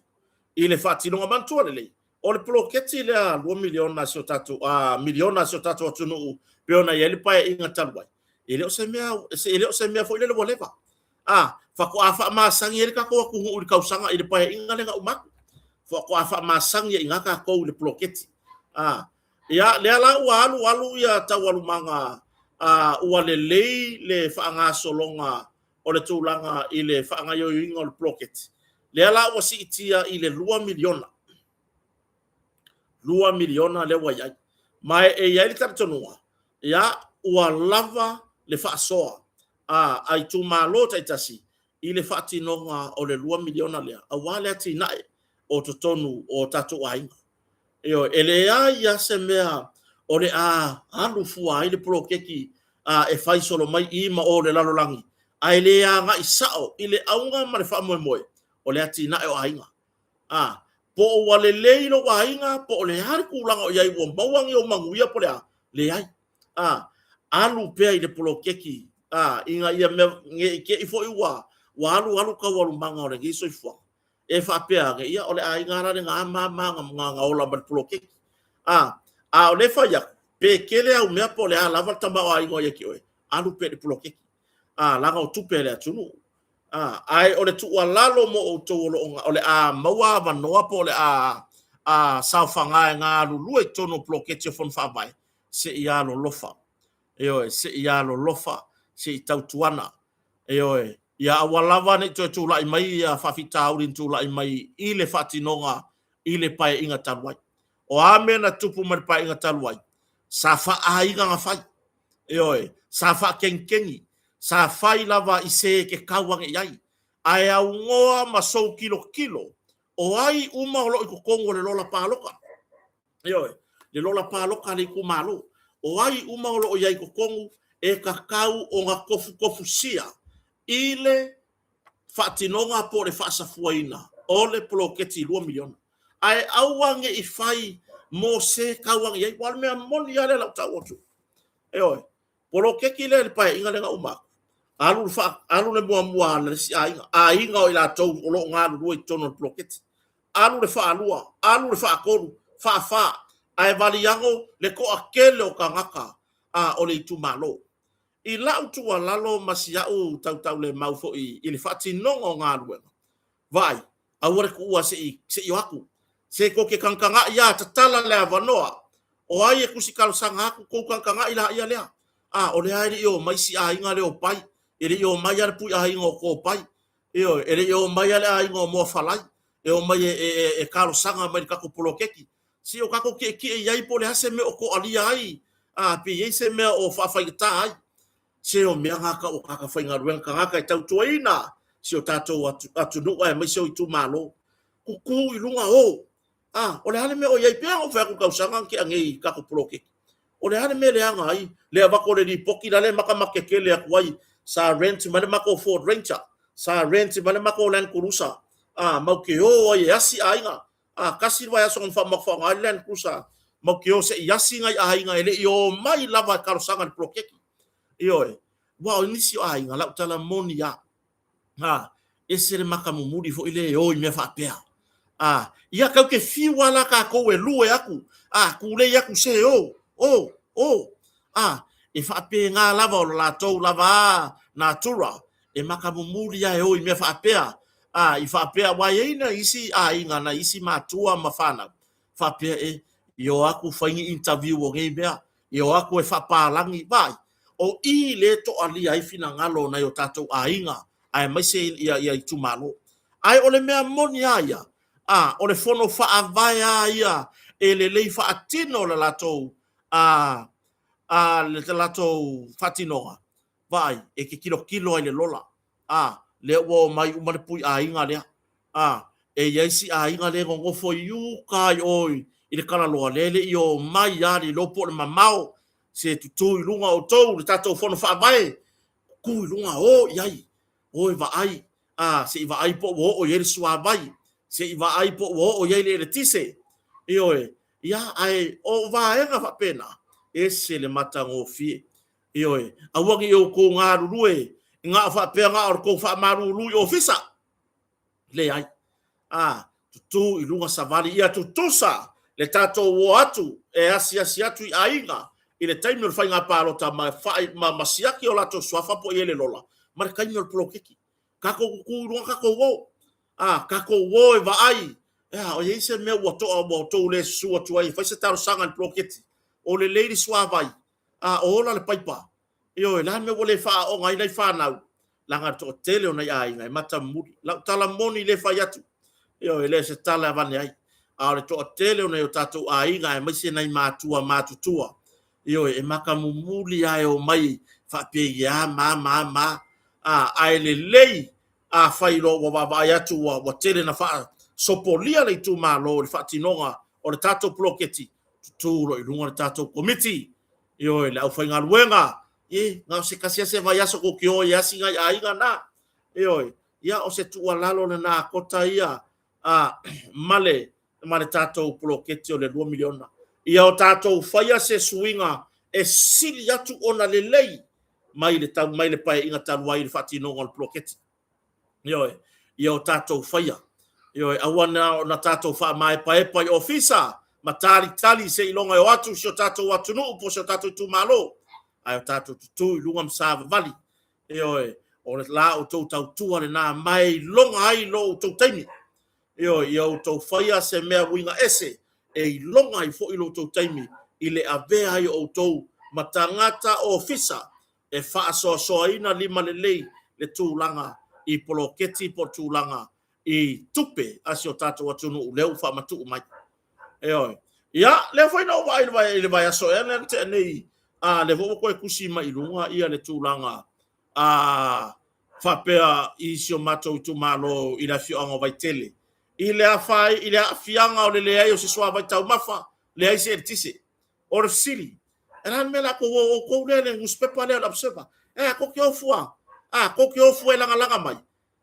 i le faatinoga. Manatua lelei, o le poloketi lea $2 miliona a si o tatou, a, miliona a si o tatou atunuu pei ona i ai le paeaiga talu ai. E le o se mea, e le o se mea foi lele ua leva. A, faatoa faamasani ai le tatou atunuu i le tausaga i le paeaiga lea na uma atu. Faatoa faamasani ai i ina tatou i le poloketi. A, ia, lea la ua alu alu ia taualumaga, a, ua lelei le faagasologa o le tulaga i le faagaoioiga o le poloketi. Lea la ua siitia i le $2 miliona. $2 miliona lea ua i ai. Ma e i ai le talitonuga, ia, ua lava le faasoa a a itumalo taitasi i le faatinoga o le $2 miliona lea aua le atinae o totonu o tatou aiga. Ioe, e leai lava se mea o le a alu fua ai le poloketi a e fai solo mai i ma o le lalolagi, ae le agai sao i le auga ma le faamoemoe o le atinae o aiga. A, po o ua lelei lou aiga, po o le a le tulaga o i ai ua maua ni ou manuia po o le a, leai. A, alu pea i le poloketi, a, ina ia mea, ne i te i foi ua, ua alu alu taualumaga o lenei soifuaga, e faapea ane, ia, o le aiga la lena ma ma na ola ma le poloketi. A, a o lea e fai atu, pe tele au mea po o le a lava le tamaoaiga o ia te oe, alu pea i le poloketi. A, leaga o tupe a le atunuu. A, ae o le tuualalo mo outou o lo o, o le a maua avanoa po o le a, a saofaga e galulue i totonu o poloketi o Fono Faavae, se i alolofa. Ioe, se i alolofa, se i tautuana. Ioe, ia aua lava ne i toe tulai mai ia faafitauli na tulai mai i le faatinoga i le Paeaiga talu ai. O a mea na tutupu mai le Paeaiga talu ai, sa faaaiga na fai. Ioe, sa faakegikegi, sa fai lava i se e te tau ane i ai, ae aunoa ma sou tilotilo o ai uma o lo o i totonu o le lola palota. Ioe, le lola palota a le itumalo. O ai uma o lo o i ai i totonu e tatau ona tofutofusia i le faatinoga po o le faasafuaina o le poloketi $2 miliona. Ae aua ne i fai mo se tau ane i ai. Aua o le mea moni lava lea o lau tau atu. Ioe, poloketi lea i le paeaiga lea na uma atu, alu le, faa, alu le muamua a le isi aiga, aiga o i latou o lo o galulue i totonu o le poloketi. Alu le faalua, alu le faatolu, faafa, ae valiago le toatele o tagata a, o le itumalo. I lau tuualalo ma si au tautaulemau foi i le faatinoga o galuega, vaai, aua le tuua se i, se i o atu. Se tou te tagatagai lava, tatala le avanoa. O ai e tusi talosaga atu, tou tagatagai laia lea. A, o lea e le i omai si aiga lea o Pai, e le i omai lava le pui aiga o Topai, ioe, e le i omai lava le aiga o Moafalai, e omai e, e, e, e talosaga mai i le tatou poloketi. Se o tatou tietie i ai po o le a se mea o toalia ai, a, pe i ai se mea o faafaigata ai. Se o mea na tau o tagata faigaluega, tagata e tautuaina si o tatou atunuu aemaise o itumalo. Tutu i luga o. A, o le a le mea o i ai? Pei ona ou fai atu i le tausaga na tea nei i tatou poloketi. O le a le mea e leaga ai le avatu o le lipoti la le makamatetele atu ai sa rent mai le matou Ford Ranger, sa rent mai le matou Land Cruiser, a, matou te o ai e asi aiga. A, tasi le vaiaso na faamau faaaoga ai le Land Cruiser, matou te o se i asi nai aiga e le i omai lava e talosaga i le poloketi. Ioe. Aua o nisi o aiga, lau tala moni lava, a, ese le maka mumuli foi lea e o i mea faapea. A, ia tatou te fiu lava la tatou e lue atu, a, tulei atu se o, o, o. A, e faapena lava o le latou lava a natura, e maka mumuli lava e o i mea faapea. A, i faapea, aua e i ai nai isi aiga, nai isi matua ma fanau, faapea e, i o atu fai ni interview o nei mea, e o atu e faapalagi, vaai, o i lea e toalia ai finagalo o nai o tatou aiga aemaise ia, ia itumalo. Ae o le mea moni lava ia, a, o le fono faavae lava ia e lelei faatino le latou, a, a, le latou faatinoga, vaai, e te tilotilo ai i le lola, a, lea ua omai uma le pui aiga lea, a, e i ai si aiga lea e nonofo i uka i o i le Kalaloa, lea e le i omai lava le iloa po o le mamao, se tutū i luga outou le tatou fono faavae, tutū i luga, o i ai, o e vaai, a, se i vaai po ua oo i ai le suavai, se i vaai po ua oo i ai le eletise, ioe, ia, ae o vaega faapena, ese le matagofie. Ioe, aua ne i outou galulue na o faapea na o le tou faamalulu i ofisa. Leai. A, tutū i luga savali, ia tutusa le tatou o atu e asiasi atu i aiga. i le taimi o le faiga palota ma faai ma, ma siaki o latou suafa po o i ai le lola ma le taimi o le poloketi. Tatou tutu i luga tatou o. A, tatou o e vaai, ea, o i ai se mea ua toa ua outou le susu atu ai e fai se talosaga i le poloketi. O lelei le suavai, a, o ola le paipa. Ioe, o le a le mea ua le faaaoga ai nai fanau? Leaga le toatele o nai aiga e matamuli. Lau tala moni lea e fai atu, ioe, e le o se tala e avane ai, a o le toatele o nai o tatou aiga aemaise nai matua matutua, ioe, e matamumuli lava e omai faapei a ma ma ma, a, ae lelei afai loa ua vaavaai atu ua, ua tele na faasopolia le itumalo i le faatinoga o le tatou poloketi, tutu loa i luga le tatou komiti, ioe, le aufaigaluega, e, na o se tasi lava se vaiaso tou te o ai e asi nai aiga na, ioe, ia o se tuualalo lena a Kota ia, a, ma le, ma le tatou poloketi o le $2 miliona. Ia o tatou faia se suiga e sili atu ona lelei mai le, mai le Paeaiga talu ai i le faatinoga o le poloketi. Ioe, ia o tatou faia. Ioe, aua na ona tatou faamaepaepa i ofisa ma talitali seiloga e o atu si o tatou atunuu po o si o tatou itumalo, ae o tatou tutu i luga ma savavali. Ioe, o le la outou tautua lena ma e iloga ai lo outou taimi. Ioe, ia outou faia se mea uiga ese e iloga ai foi lo outou taimi i le avea ai o outou ma tagata ofisa e faasoasoaina lima lelei le tulaga i poloketi po o tulaga i tupe a si o tatou atunuu lea ua faamatuu mai. Ioe. Ia, lea foi na ou vaai i le vaiaso ea lea na tea nei, a lea foi ua toe tusi mai i luga ia le tulaga a faapea i si o matou itumalo i le afioaga o Vaitele i le afa i le aafiaga o le leai o se suavai taumafa, leai se eletise. O le fesili, e le a le mea la tou o outou lea le nusipepa lea o le Observer, e a tou te o fua, a tou te o fua e lagalaga mai,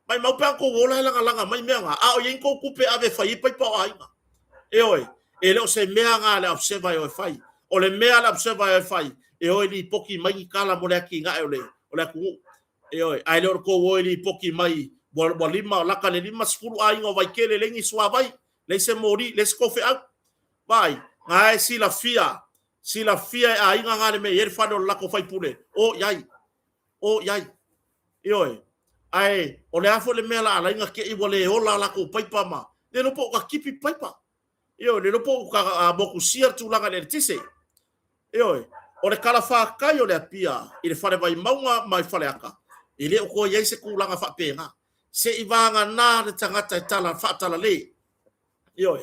maimau pe a tou ola e lagalaga mai mea na, a o i ai ni tou tupe e ave e fai ai paipa o aiga. Ioe, e le o se mea na a le Observer e o e fai. O le mea a le Observer e o e fai, e o e lipoti mai ni tala mo le atinae o le, o le atunuu. Ioe, ae le o le tou o e lipoti mai ua, ua lima, laka le 50 aiga o Vaitele leai ni suavai, leai se moli, leai se toofeau. Vaai, na e silafia, silafia e aiga na le mea e i ai le fale o le latou faipule, o i ai, o i ai. Ioe, ae o le a foi le mea la ala ai na te i ua le ola a latou paipa ma, le iloa po o ta tipi paipa. Ioe, le iloa po o ta motusia le tulaga i le eletise. Ioe, o le talafatai o le Apia i le fale Vaimauga ma i Faleata, e le o toe i ai se tulaga faapena. Se i vagana le tagata e tala faatalale. Ioe.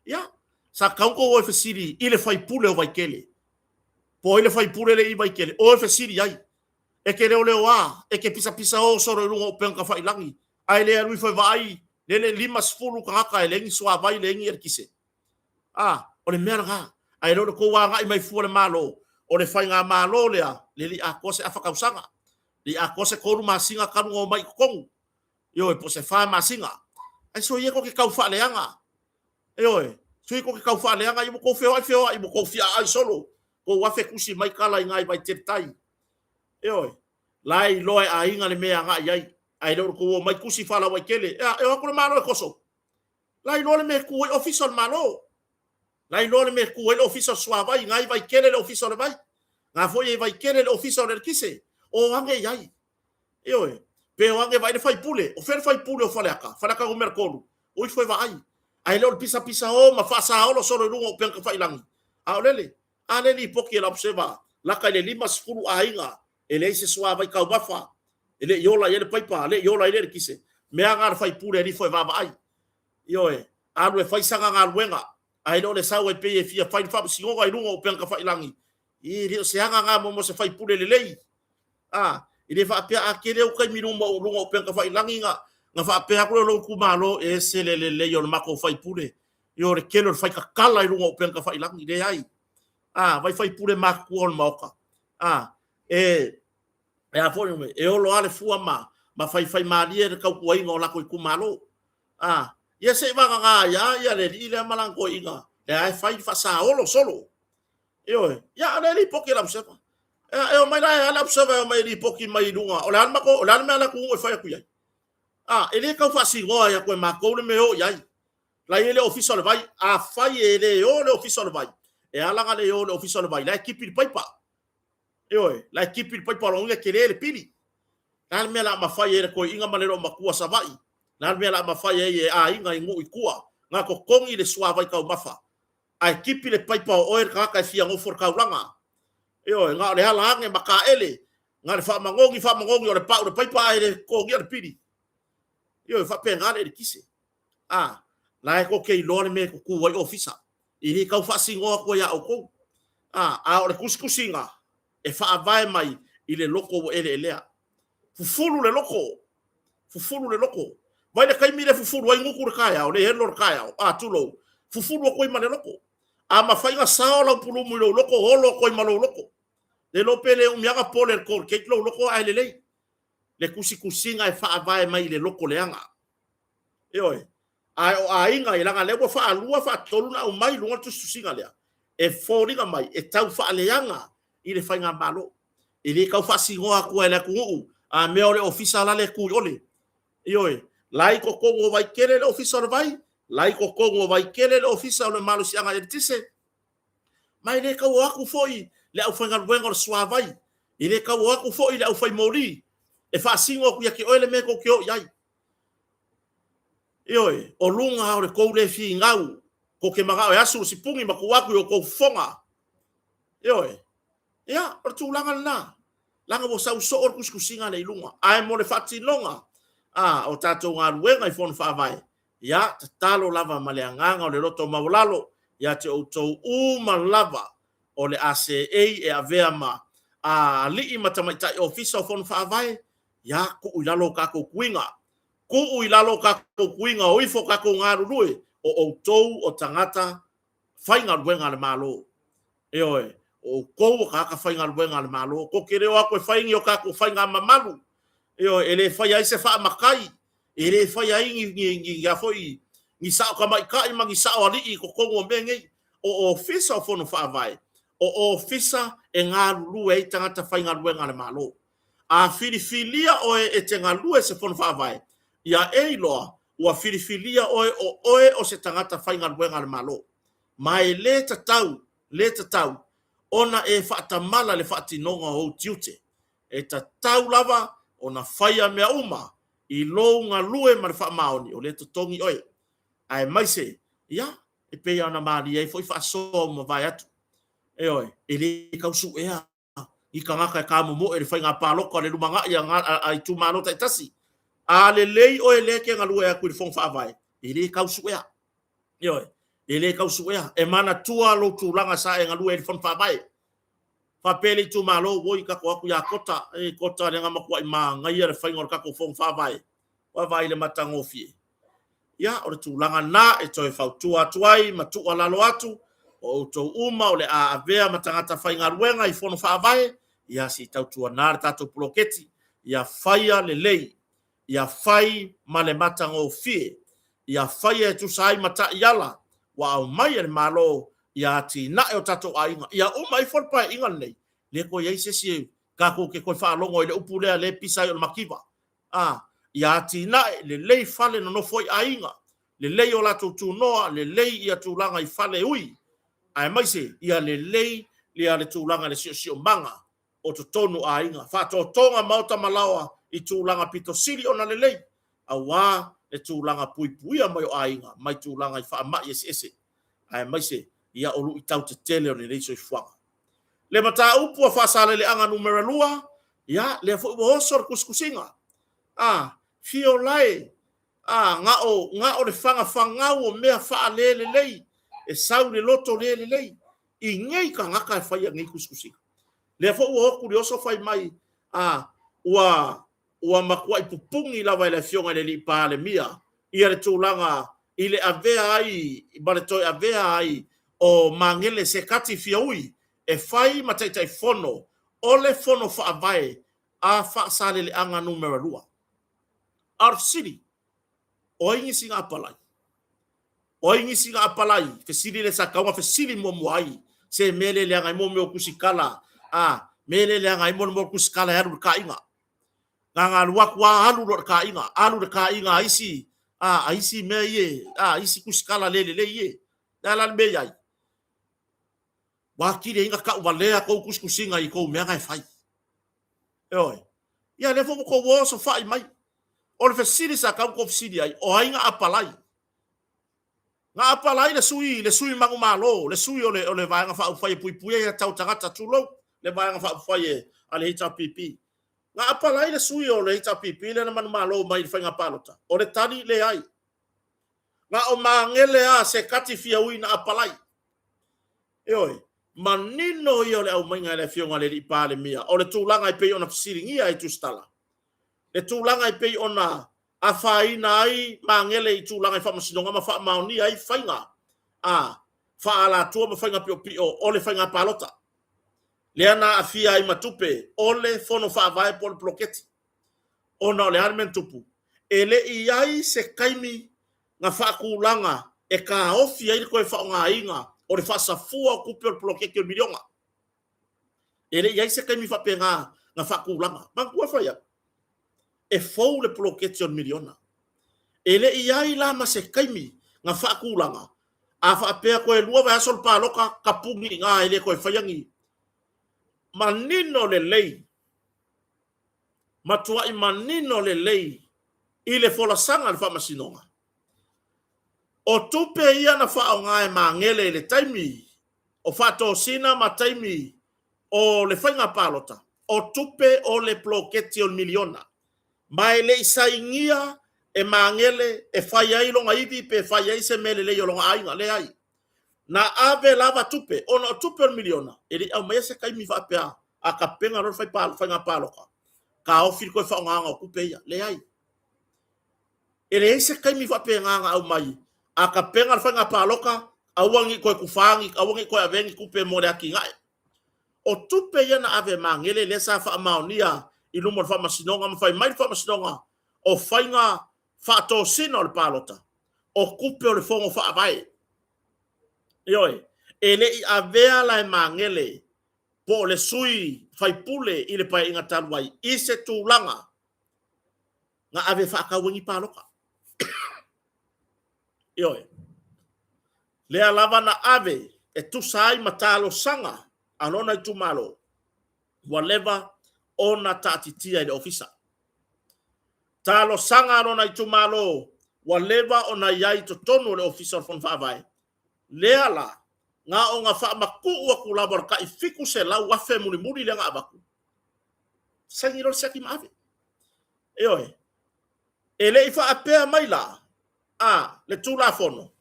Ia, sa tatau ona outou o e fesili i le faipule o Vaitele. Po o ai le faipule lea i Vaitele, o e fesili i ai. E te leoleoa, e te pisapisao solo i luga o upega tafailagi, ae le alu ifo e vaai lele 50 tagata e leai ni suavai, leai ni eletise. A, o le mea lena. Ae le o le tou agai mai fua le Malo, o le faigamalo lea, le le i atoa se afa tausaga, le i atoa se 3 masina talu ona omai i totonu. Ioe, po o se 4 masina. Ae soia tou te tau faaleaga. Ioe, soia tou te tau faaleaga, ia ua tou feoai feoai, ua tou fiaai solo, tou afe tusi mai tala i ina i Vaitele Tai. Ioe, la e iloa e aiga le mea e agai i ai, ae le o le tou omai tusi faalauaitele. Ea, e o atu le Malo e toso. La iloa le mea e tu ai Ofisa o le Malo. La iloa le mea e tu ai le Ofisa o le Suavai, na i Vaitele le Ofisa o le Vai. Na foi e Vaitele le Ofisa o le Eletise. O age i ai. Ioe. Pe o age vaai le faipule. O fea le faipule o Faleata? Faleata numera 3. O ifo e vaai. Ae le o le pisapisao ma faasaolo solo i luga o upega tafailagi. A o lele, a le lipoti e le Observer, laka i le 50 aiga e leai se suavai taumafa, e le i ola i ai le paipa, le i ola i le eletise. Mea na a le faipule e alifo e vaavaai. Ioe, alu e fai sana galuega, ae le o le sau ai pei e fia fai le faamasinoga i luga o upega tafailagi. E le o se aga na mo se faipule lelei. A, e le faapea a tele ou taimi i luma o luga o upega tafailagi na, na faapea atu lea o lou itumalo, e ese le lelei o le matou faipule. Ioe, o le tele o le faitatala i luga o upega tafailagi. Leai. A, vai faipule matutua o le Maota. A, e, e a foi, e olo lava le fua ma, ma faifaimalie le tautuaina o latou itumalo. A, ia se i vagana ai lava ia le alii lea ma lana toeaina, lea e fai le faasaolo solo. Ioe, ia a o lea e lipoti e le Observer. E, e omai la e a le Observer e omai e lipoti mai i luga, o le a le matou, o le a le mea a le atunuu e fai atu i ai? A, e le tau faasinoa ai atu e matou le mea e o i ai. La e i ai le Ofisa o le Vai. Afai e le o le Ofisa o le Vai E ala ona le o i le Ofisa o le Vai, la e tipi le paipa. Ioe, la e tipi le paipa o lona uiga e tele le pili. Le a le mea o le a mafai ai e le toeaina ma le loomatua Savaii? Le a le mea o le a mafai ai e aiga i nuu i tua na totogi le suavai taumafa ae tipi le paipa o oe le tagata e fia nofo i le taulaga? Ioe, na o le ala ane ma taele, na o le faamanogi faamanogi o le pau i le paipa ae le totogia le pili. Ioe, faapena le eletise. A, la e tou te iloa le mea e tutu ai ofisa. E le tau faasinoa atua ia outou. A, a o le tusitusiga e faavae mai i le loto ua eleelea. Fufulu le loto. Fufulu le loto. Vai le taimi le fufulu ai gutu le taeao, le elo le taeao. A, tulou. Fufulu atu ai ma le loto. A mafai na sao lau pulumu i lou loto, olo atu ai ma lou loto. Le iloa pe le umi lava na pole e le Colgate lou loto ae lelei. Le tusitusiga e faavae mai i le loto leaga. Ioe. Ae o aiga ia, leaga lea ua faalua faatolu na aumai i luga le tusitusiga lea, e foliga mai e tau faaleaga i le faigamalo. E le tau faasinoa atua e le atunuu, a mea o le ofisa la le tu i ole. Ioe. La i totonu o Vaitele le ofisa o le vai, la i totonu o Vaitele le ofisa o le malosiaga eletise, ma e le tau o atu foi le aufaigaluega o le suavai, e le tau o atu foi le aufaimoli e faasino atu ia te oe le mea tou te o i ai. Ioe, o luga o le tou le finau, tou te manao e asu le sipuni ma tuu atu i o outou fofoga. Ioe, ia, o le tulaga lena. Leaga ua sau soo le tusitusiga lea i luga. Ae mo le faatinoga a, o tatou galuega i Fono Faavae, ia, tatalo lava ma le agaga o le loto maualalo ia te outou uma lava o le a seei e avea ma a, alii ma tamaitai ofisa o Fono Faavae, ia, tuu i lalo o tatou tuiga. Tuu i lalo o tatou tuiga, o ifo tatou galulue, o outou o tagata faigaluega a le Malo. Ioe, o outou o tagata faigaluega a le Malo. Tou te le o atu e fai ni o tatou faiga mamalu. Ioe, e le faia ai se faamatai, e le faia ai ni, ni, ni, ni, foi, ni sao tamaitai ma ni sao alii i totonu o mea nei. O ofisa o Fono Faavae, o ofisa e galulue ai tagata faigaluega a le Malo. A filifilia oe e te galue i se Fono Faavae, ia e iloa ua filifilia oe o oe o se tagata faigaluega a le Malo. Ma e le tatau, le tatau, ona e faatamala le faatinoga o ou tiute. E tatau lava ona faia mea uma i lou galue ma le faamaoni o lea e totogi oe. Aemaise, ia, e pei ona malie ai foi faasoa ua mavae atu. Ioe, e le tau suea i tagata e tamomoe i le faiga palota o le lumanai a itumalo taitasi. A lelei oe lea e te galue atu i le Fono Faavae, e le tau suea. Ioe, e le tau suea. E manatua lou tulaga sa e galue ai i le Fono Faavae. Faapea le itumalo, oi, tatou atu ia Kota, e Kota lea na matuai manaia le faiga o le tatou Fono Faavae. Vaavaai i le matagofie. Ia, o le tulaga lena e toe fautua atu ai ma tuualalo atu, o outou uma o le a avea ma tagata faigaluega i Fono Faavae, ia se i tautuana le tatou poloketi, ia faia lelei, ia fai ma le matagofie, ia faia e tusa ai ma taiala ua aumai e le Malo ia atinae o tatou aiga. Ia uma ifo le Paeaiga lenei, le toe i ai se isi tatou te toe faalogo i le upu lea, lea e pisa ai o le mativa. A, ia atinae lelei fale nonofo ai aiga, lelei o latou tunoa, lelei ia tulaga i fale ui, aemaise ia lelei ia le tulaga i le siosiomaga o totonu o aiga, faatotoga maota ma laoa i tulaga pito sili ona lelei, aua le tulaga puipuia mai o aiga mai tulaga i faamai eseese, aemaise ia o luitau tetele o lenei soifuaga. Le mataupu a Faasaleleaga numera 2, ia, lea foi ua oso le tusitusiga. A, Fiolae, a, na o, na o le fagafagau o mea faalelelei e sau i le loto le lelei i nei tagata e faia nei tusitusiga. Lea foi ua o atu le oso fai mai, a, ua, ua matuai pupuni lava e le Afioga i le Alii Palemia ia le tulaga i le avea ai ma le toe avea ai o Magele Sekati Fiaui e fai ma Taitaifono o le Fono Faavae a Faasaleleaga Numera 2. A o le fesili, o ai nisi na apalai? O ai nisi na apalai? Fesili lea sa tatau ona fesili muamua ai se mea lea leaga ai mo mea o tusikala, a mea lea leaga ai mo le mea o tusikala e alu i le kaiga. Na na alu atu a alu loa i le kaiga, alu i le kaiga a isi, a, a isi mea ia, a isi tusikala le lelei ia. Le a la le mea i ai? Ua atili ai na tauvalea tou tusitusiga i tou mea na e fai. Ioe. Ia lea foi ua tou osofai mai. O le fesili sa tatau ona tou fesili ai, o ai na apalai? Na apalai le sui, le sui manumalo, le sui o le, o le Vaega Faaupufai e Puipuia Aia Tatau a Tagata, tulou, le Vaega Faaupufai a le HRPP. Na apalai le sui o le HRPP lea na manumalo mai i le faiga palota? O le tali, leai. Na o Magele lava se kati fia ui na apalai. Ioe, manino ia o le aumaiga e le Afioga i le Alii Palemia o le tulaga e pei ona fesiligia ai Tusitala, le tulaga e pei ona afaina ai Magele i tulaga i faamasinoga ma faamaonia ai faiga a faaalatua ma faiga piopio o le faiga palota, lea na aafia ai ma tupe o le Fono Faavae po o le poloketi. Ona o le a le mea na tupu? E le i i ai se taimi na faatulaga e taofi ai le toe faaaogaina o le faasafua o tupe o le poloketi o le miliona. E le i i ai se taimi faapena na faatulaga. Manatua fai atu, e fou le poloketi o le miliona. E le i i ai la ma se taimi na faatulaga, a faapea toe 2 vaiaso le palota, tapuni i ina e le toe faia ni. Manino lelei, matuai manino lelei i le folasaga a le Faamasinoga, o tupe ia na faaaoga e Magele i le taimi o faatosina ma taimi o le faiga palota, o tupe o le poloketi o le miliona, ma e le i sainia e Magele e fai ai lona ivi pe fai ai se mea lelei o lona aiga. Leai. Na ave lava tupe, ona o tupe o le miliona, e le i aumaia se taimi faapea a tapena loa le faiga palota, taofi le toe faaaogaina o tupe ia. Leai. E leai se taimi faapena na aumai, a tapena le faiga palota, aua ne i toe tufa ni, aua ne i toe avea ni tupe mo le atinae. O tupe ia na ave e Magele lea sa faamaonia i luma o le Faamasinoga ma fai mai le Faamasinoga o faiga faatosina o le palota, o tupe o le Fono Faavae. Ioe, e le i avea la e Magele po o le sui faipule i le Paeaiga talu ai i se tulaga na ave e faatau ai ni palota. Ioe. Lea lava na ave e tusa ai ma talosaga a lona itumalo ua leva ona taatitia i le ofisa. Talosaga a lona itumalo ua leva ona i ai i totonu o le ofisa o le Fono Faavae. Lea la, na ona faamatuu atu lava o le tai 700,000 mulimuli lea na avatu, saini loa le siaki ma ave. Ioe. E le i faapea mai la a le Tulafono,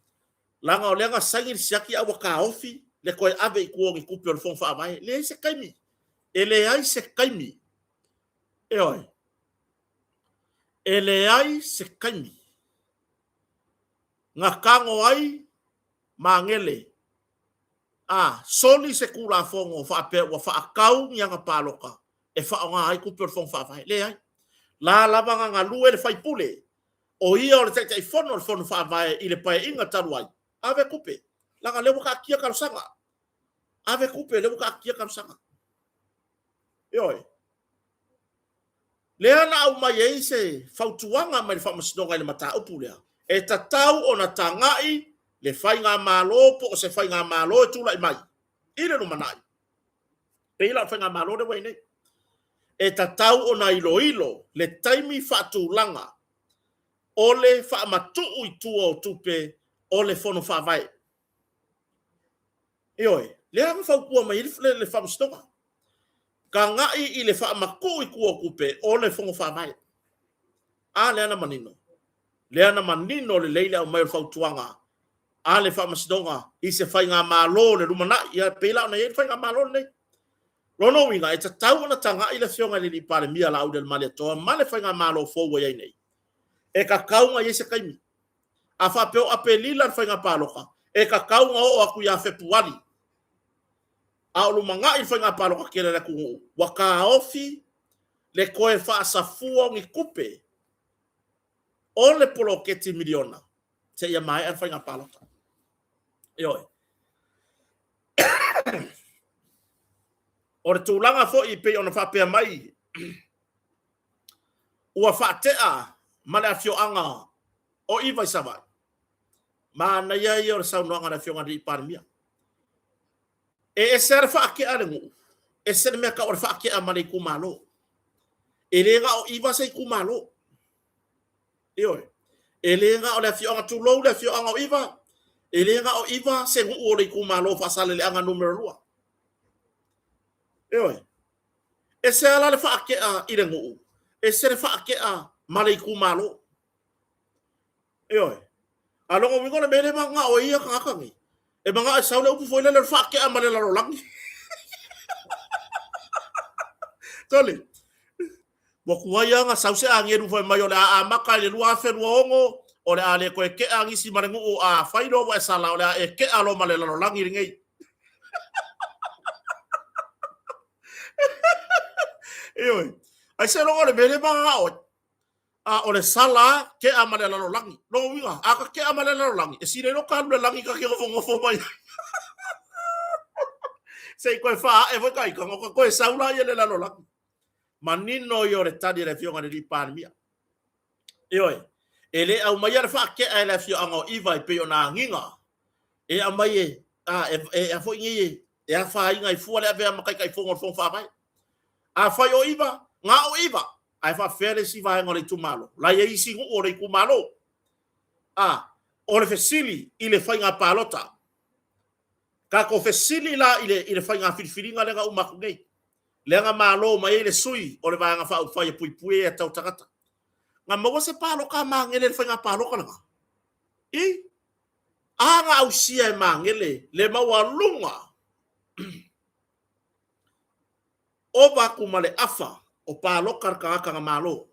leaga o lea na saini le siaki a ua taofi le toe ave i tua o ni tupe o le Fono Faavae. Leai se taimi. E leai se taimi. Ioe. E leai se taimi na tago ai Magele a soli se Tulafono faapea ua faatau ni ana palota e faaaoga ai tupe o le Fono Faavae. Leai. La lava na galue le faipule, o ia o le Taitaifono o le Fono Faavae i le Paeaiga talu ai, ave tupe, leaga o lea ua taatia talosaga. Ave tupe, lea ua taatia talosaga. Ioe. Lea na aumai ai se fautuaga mai le Faamasinoga i le mataupu lea, e tatau ona tagai le faigamalo po o se faigamalo e tulai mai i le lumanai, pei la o le faigamalo lea ua i ai nei, e tatau ona iloilo le taimi faatulaga o le faamatuu i tua o tupe o le Fono Faavae. Ioe, lea na fautua mai ai le Faamasinoga, tagai i le faamatuu i tua o tupe o le Fono Faavae. A lea na manino. Lea na manino lelei le aumai o le fautuaga a le Faamasinoga i se faigamalo o le lumanai, ia pei la ona i ai le faigamalo lenei. Lona uiga, e tatau ona tagai le Afioga i le Alii Palemia Laaulialemalietoa ma le faigamalo fou ua i ai nei, e tatau ona i ai se taimi. A faapea o Aperila le faiga palota, e tatau ona oo atu ia Fepuari, a o lumanai le faiga palota tele a le atunuu, ua taofi le toe faasafua o ni tupe o le poloketi miliona seia maea le faiga palota. Ioe. O le tulaga foi e pei ona faapea mai ua faatea ma le afioaga o Iva i Savaii, manaia ia o le saunoaga a le Afioga i le Palemia. E ese lava le faatea a le nuu, ese le mea tau o le faatea ma le itumalo. E le na o 9 se itumalo. Ioe. E le na o le afioaga, tulou le afioaga o 9, e le na o 9 se nuu o le itumalo o Faasaleleaga Nu.2. Ioe. Ese lava la le faatea i le nuu, ese le faatea ma le itumalo. Ioe. A lona uiga o le mea lea e mananao ai ia tagata nei, e mananao e sau le upu foi lele o le faatea ma le lalolagi. Tole. Ua tuai lava ona sau se agelu fai mai o le a amata i le 2026, o le a le toe tea nisi ma le nuu, a fai loa ua e sala, o le a e tea loa ma le lalolagi lenei. Ioe. Ai se logo o le mea lea e mananao ai. A o le sala tea ma le lalolagi. Lona uiga, a ka tea ma le lalolagi, e sili ai loa ka alu i le lagi ka ke nofonofo mai. Se i toe faae foi ka ika, ona ka toe sau laia i le lalolagi. Manino ia o le tali a le Afioga i le Alii Palemia. Ioe, e le aumaia le faatea e le afioaga o Iva e pei ona agiga, e aumai e, a, e, e, a foi nei e, e afaina ai fua le avea ma Taitaifono o le Fono Faavae. Afai o Iva, na o Iva, ae faapefea le isi vaega o le itumalo? La e i ai isi nuu o le itumalo. A, o le fesili i le faiga palota. Tatou fesili la i le, i le faiga filifiliga lea na uma atu nei, lea na malo mai ai le sui o le Vaega Faaupufai e puipui ai a tau tagata. Na maua se palota a Magele i le faiga palota lena? I, a na ausia e Magele le maualuga ova atu ma le afa o palota a le tagata na malo,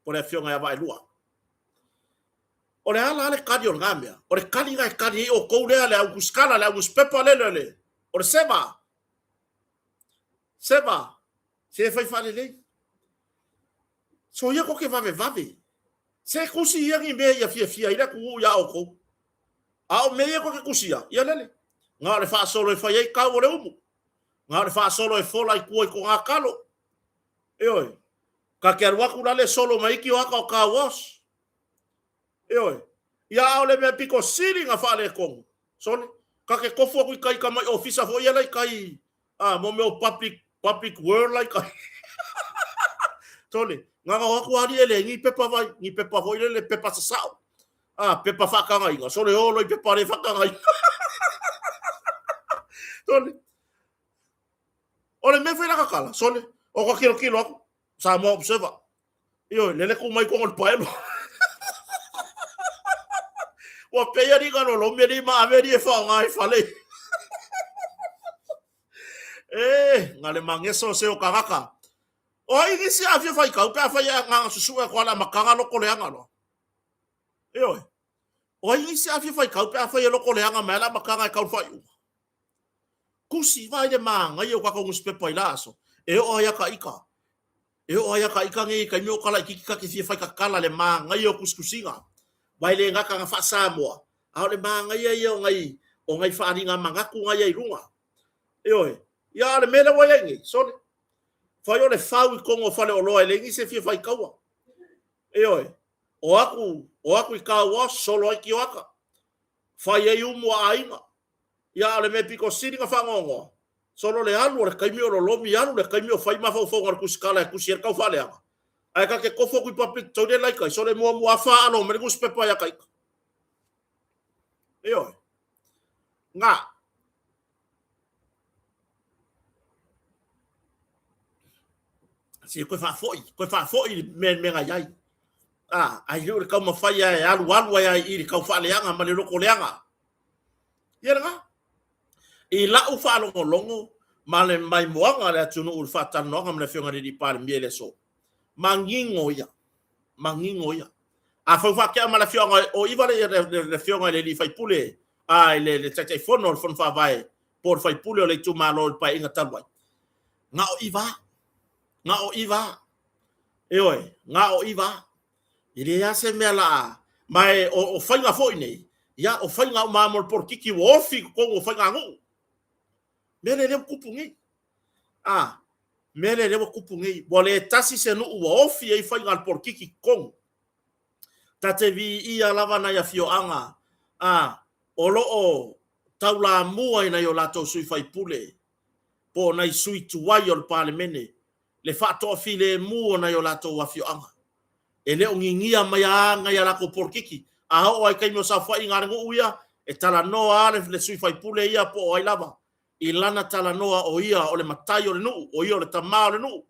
po o le Afioga ia Vaaelua. O le a la le kali o lena mea? O le kali na e kali ai outou lea, le au tusitala, le au nusipepa lele, le, o le seva. Seva, se fai faalelei. Soia ko ke vavevave. Se tusi ia ni mea ia fiafia ai le atunuu iā outou. A o mea ia ko ke tusia, ia lele. Na o le faasolo e fai ai tau o le umu. Na o le faasolo e fola i tua i toga talo. Ioe. Ka te alu atu la le solo mai iki o aka o car wash. Ioe. Ia a o le mea pito sili na faaletonu, sole, ka te tofu atu i kai tamai ofisa foi ia la i kai, a, mo mea o public, public world la i kai. Sole, na ona o atu alii e le ni pepa vai, ni pepa foi lele, pepa sasao. A, pepa faatagaina, sole, o loa i pepa le faatagaina. Sole, o le mea foi la ka tala, sole, o ka kilokilo atu, Samoa Observer. Ioe, lele ku mai kogo le paelo. Ua pei ali ka lolo me li ma ave li e whaonga i fale. E, nga le mangeso se o kagaka. O ai ni si awhia whai kau, pe a whai a nganga susu e koala makanga loko leanga loa. Ioe, o ai ni si awhia whai kau, pe a whai e loko leanga mai ala makanga e kau whai uga. Kusi vai le māngai o kākou nusipepa i la aso, e oo ai a ka ika. E oo ai a ka ika nei i kaimi o kala i kiki ka ke fia fai kakala le māngai o kusikusiga. Vai le ngaka nga faa-Samoa, a o le māngai ia o ngai, o ngai whaaliga manatu ngai ai lunga. Ioe, ia a le mea lea ua iai nei, sole. Fai o le fau i tonu o Faleoloa e leai nisi e fia fai kaua. Ioe, o aku, o aku i car wash, solo ai kioaka. Fai ai umu a aiga. Ia, a o le mea pito sili na faanoanoa, solo le alu o le taimi o lolomi alu le taimi o fai mafaufauga o le tusitala e tusi ai le taufaaleaga. Ae ta te kofo atu i public toilet la i tai, sole muamua a faalo mai le nusipepa ia taita. Ioe. Nga. Se koe faafoi, koe faafoi le mea mea na iai. A, ai le o le taumafai e alu alu ai ai i le taufaaleaga ma le lokoleaga. Ia lena. I lau faalogologo ma le maimoaga a le atunuu i le faatalanoaga ma le Afioga i le Alii Palemia i le aso, manino ia, manino ia. Afai ua faatea ma le Afioga o Iva le, le, le Afioga i le Alii Faipule, a, i le, le Taitaifono o le Fono Faavae, po o le Faipule o le itumalo i le Paeaiga talu ai, na o Iva, na o Iva, ioe, na o Iva. E leai lava se mea la, ma e, o, o faiga foi nei, ia, o faiga uma mo le polokiki ua ofi i totonu o faiganuu. Mea lea lea ua tupu nei. A, mea lea lea ua tupu nei. Ua le tasi se nuu ua ofi ai faiga a le polokiki i totonu. Ta te viia lava nai afioaga, a, o lo o taulamua i nai o latou sui faipule po o nai sui tuai o le Palemene le faatoafilemu o nai o latou afioaga. E le o gigia mai a nai a latou polokiki. A oo lava i taimi o saofaiga a le nuu ia, e talanoa lava le sui faipule ia po o ai lava i lana talanoa o ia o le matai o le nuu, o ia o le tama o le nuu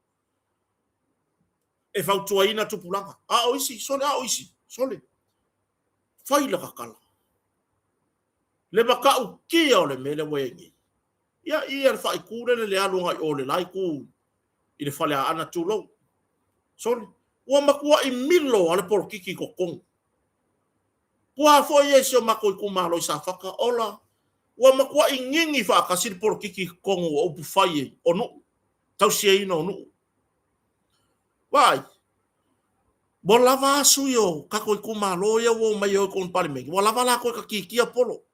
e fautuaina tupulaga. A o isi, sole, a o isi, sole, fai lata tala. Le matautia o le mea lea ua i ai nei. Ia, ia le faaitu lele le alu agai o le la itu i le fale Aana tulou. Sole, ua matuai milo lava le polokiki i totonu. Tua foi ia i si o matou itumalo i Safata, ola, ua matuai gigi faatasi le polokiki i totonu o upufai o nuu, tausiaina o nuu. Vaai, ua lava a sui o tatou itumalo ia ua omai e o i totonu o le Palemene, ua lava latou e tatitia polo.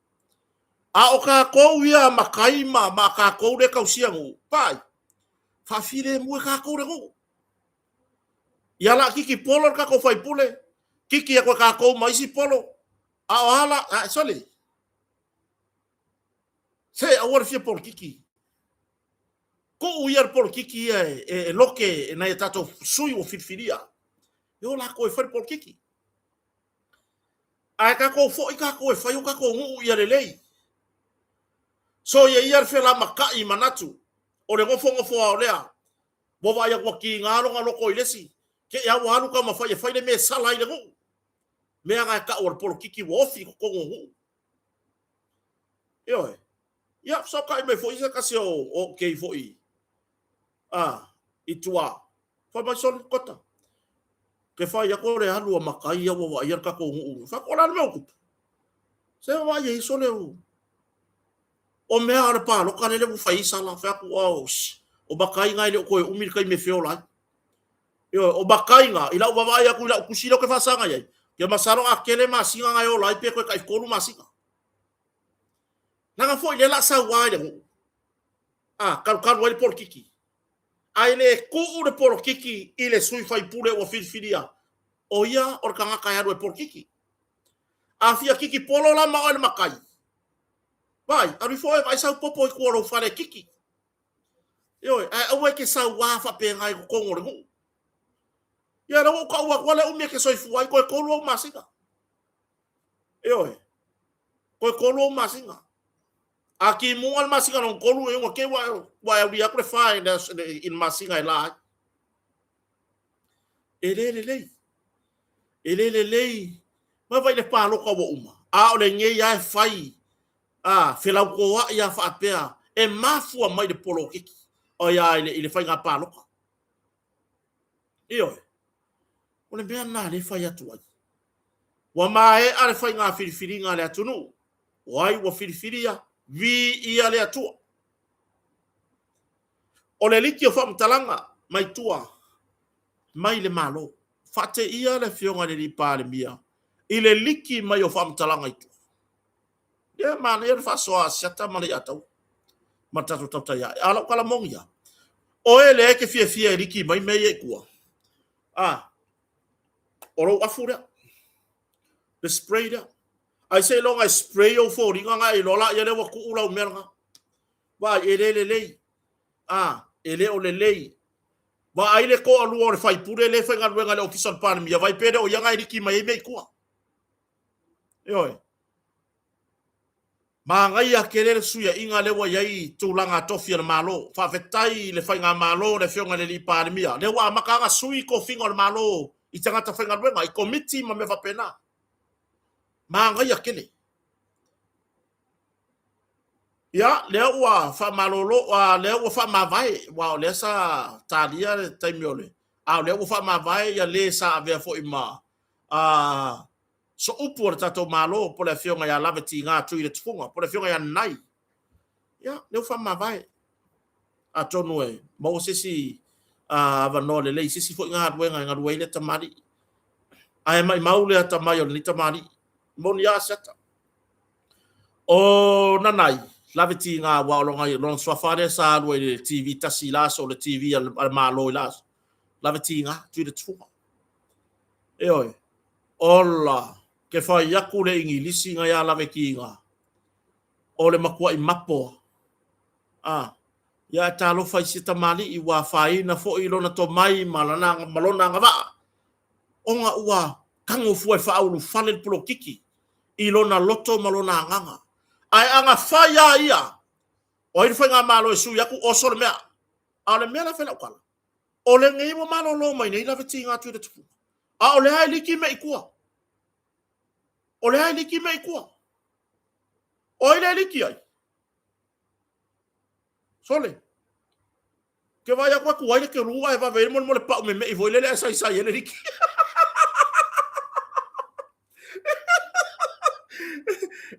A o tatou ia matai ma ma tatou lea e tausia nuu, vaai, faafilemu e tatou le nuu. Ia la kiki polo le tatou faipule, kiki atu e tatou ma isi polo, a o a la, a, sole, se aua le fia polokiki. Tuu ia le polokiki ia e, e, e loke e nai a tatou sui ua filifilia. E o latou e fai le polokiki. Ae tatou foi tatou e fai o tatou nuu ia lelei. Soia ia le felamatai i manatu o le nofonofo lava o lea. Ua vaai atu ua tiga lona loto i le isi, te i lava ua alu taumafai e fai le mea e sala ai le nuu. Mea na e tau o le polokiki ua ofi i totonu o nuu. Ioe. Ia, fesootai mai foi se tasi o okei foi a, i tua. Fai mai sole, kota. Ke fai aku o le alu a matai ia ua vaaia le tatou nuu. Fai atu, o le a le mea ua tupu? Se vaai ai sole u. O mea o le paloka lele ua fai ai sala. Fai atu, oh, o matai na e le o toe umi le taimi e feola ai. Ioe, o matai na, i lau vaavaai atu i lau tusi lea ou te faasaga i ai, ke masalo a tele masina na e ola ai pe toe tai-tolu masina. Leaga foi lea la saua i le nuu. A, talutalu ai le polokiki. Ae le tuu le polokiki i le sui faipule ua filifilia, o ia o le tagata e alu e polokiki. A fia kiki polo la ma oe le matai, vaai, alu ifo oe e vaai sau popo i tua o lou fale e kiki. Ioe, ae aua e te sauā faapena i totonu o le nuu. Ia, lea ua ou tau atu le umi e te soifua ai, toe 3 ou masina. Ioe, toe 3 ou masina. A timuga le masina lona tolu, e ua te ua e aulia atu le fa i le masina e la ai. E le lelei. E le lelei. Vaavaai i le palota ua uma. A o lenei lava e fai a felautoa'i lava faapea e mafua mai le poloketi oi a i le faiga palota. Ioe. O le mea lena lea e fai atu ai. Ua maea le faiga filifiliga a le atunuu. O ai ua filifilia? Viia le Atua. O le liki o faamatalaga mai tua mai le Malo. Faateia le Afioga i le Palemia i le liki mai o faamatalaga i tua. Ia, manaia le faasoa a Asiata ma Leiataua ma le tatou tautai ae. A o lau tala moni lava, oe lea e te fiafia e liki mai mea ia i tua, a, o lou afu lea, le spray lea. Ai seiloga e spray ou foliga ona e iloa laia lea ua tuu lau mea lena. Vaai, e le lelei. A, e le o lelei. Vaai le toalua o le faipule lea e faigaluega i le Ofisa o le Palemia, vaai pe le o ia na e liki mai ai mea i tua. Ioe. Manaia tele le fesuiaiga lea ua i ai tulaga tofi a le Malo. Faafetai i le Faigamalo le Afioga i le Alii Palemia, lea ua amata ona sui tofiga o le Malo i tagata faigaluega, i komiti ma mea faapena. Manaia tele. Ia, lea ua faamalolo, lea ua faamavae, aua o lea sa talia le taimi o le, a o lea ua faamavae ia le sa avea foi ma Sooupu o le tatou Malo po o le Afioga ia Lave Tiga Tuiletufuga po o le Afioga ia Nanai. Ia, lea ua faamavae. Atonu e maua se isi avanoa lelei i se isi foi galuega e galue ai lea tamalii. Ae maimau le atamai o lenei tamalii. Moni lava Asiata. O Nanai, Lave Tiga, aua o lona suafa lea sa alu ai i le TV tasi i la aso, le TV a le Malo i la aso. Lave Tiga Tuiletufuga. Ioe. Ola, ke fai aku le Igilisi na iā Lave Tiga. O le matuaʻi mapo a. Ia e talofa i si tamalii ua afaina foi i lona tomai ma lana ma lona agavaa, ona ua tago fua e faaulufale le polokiki i lona loto ma lona agaga. Ae a gafai lava ia, o ai le faigamalo e sui atu, oso le mea. A o le mea la e fai lau tala, o lenei ua malolo mai nei lave tiga atu i le tupuga, a o lea e liki mea i tua. O lea e liki mea i tua. O ai le liki ai? Sole. Ke vai aku atu ai le ke rua e vave mo mo le pau me me i foi le le sai sai le liki.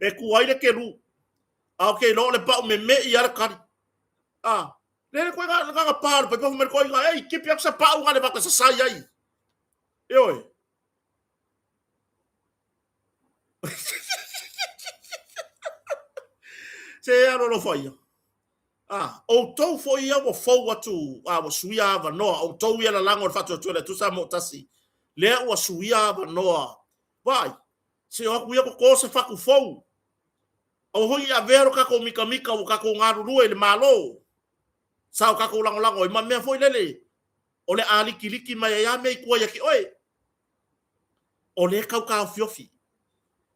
E ku ai le ke ru. A o ke lo le pau me me i ala kari. A le le koe ga ga pa le pa me koe ga ei kipi aku sa pau ga le vaka sa sai ai. E oi. Se alolofa ia. Ah, outou foi ia ua fou atu, ah, ua suia avanoa, outou ia lalago o le faatuatua i le Atua Samoa tasi, lea ua suia avanoa. Vaai, se o atu ia toto se fatu fou. Aua foi i avea lo tatou mikamika ua tatou galulue i le Malo. Sa o tatou lagolago ai ma mea foi lele, o le a likiliki mai ai lava mea i tua ia te oe. O lea e tau taofiofi.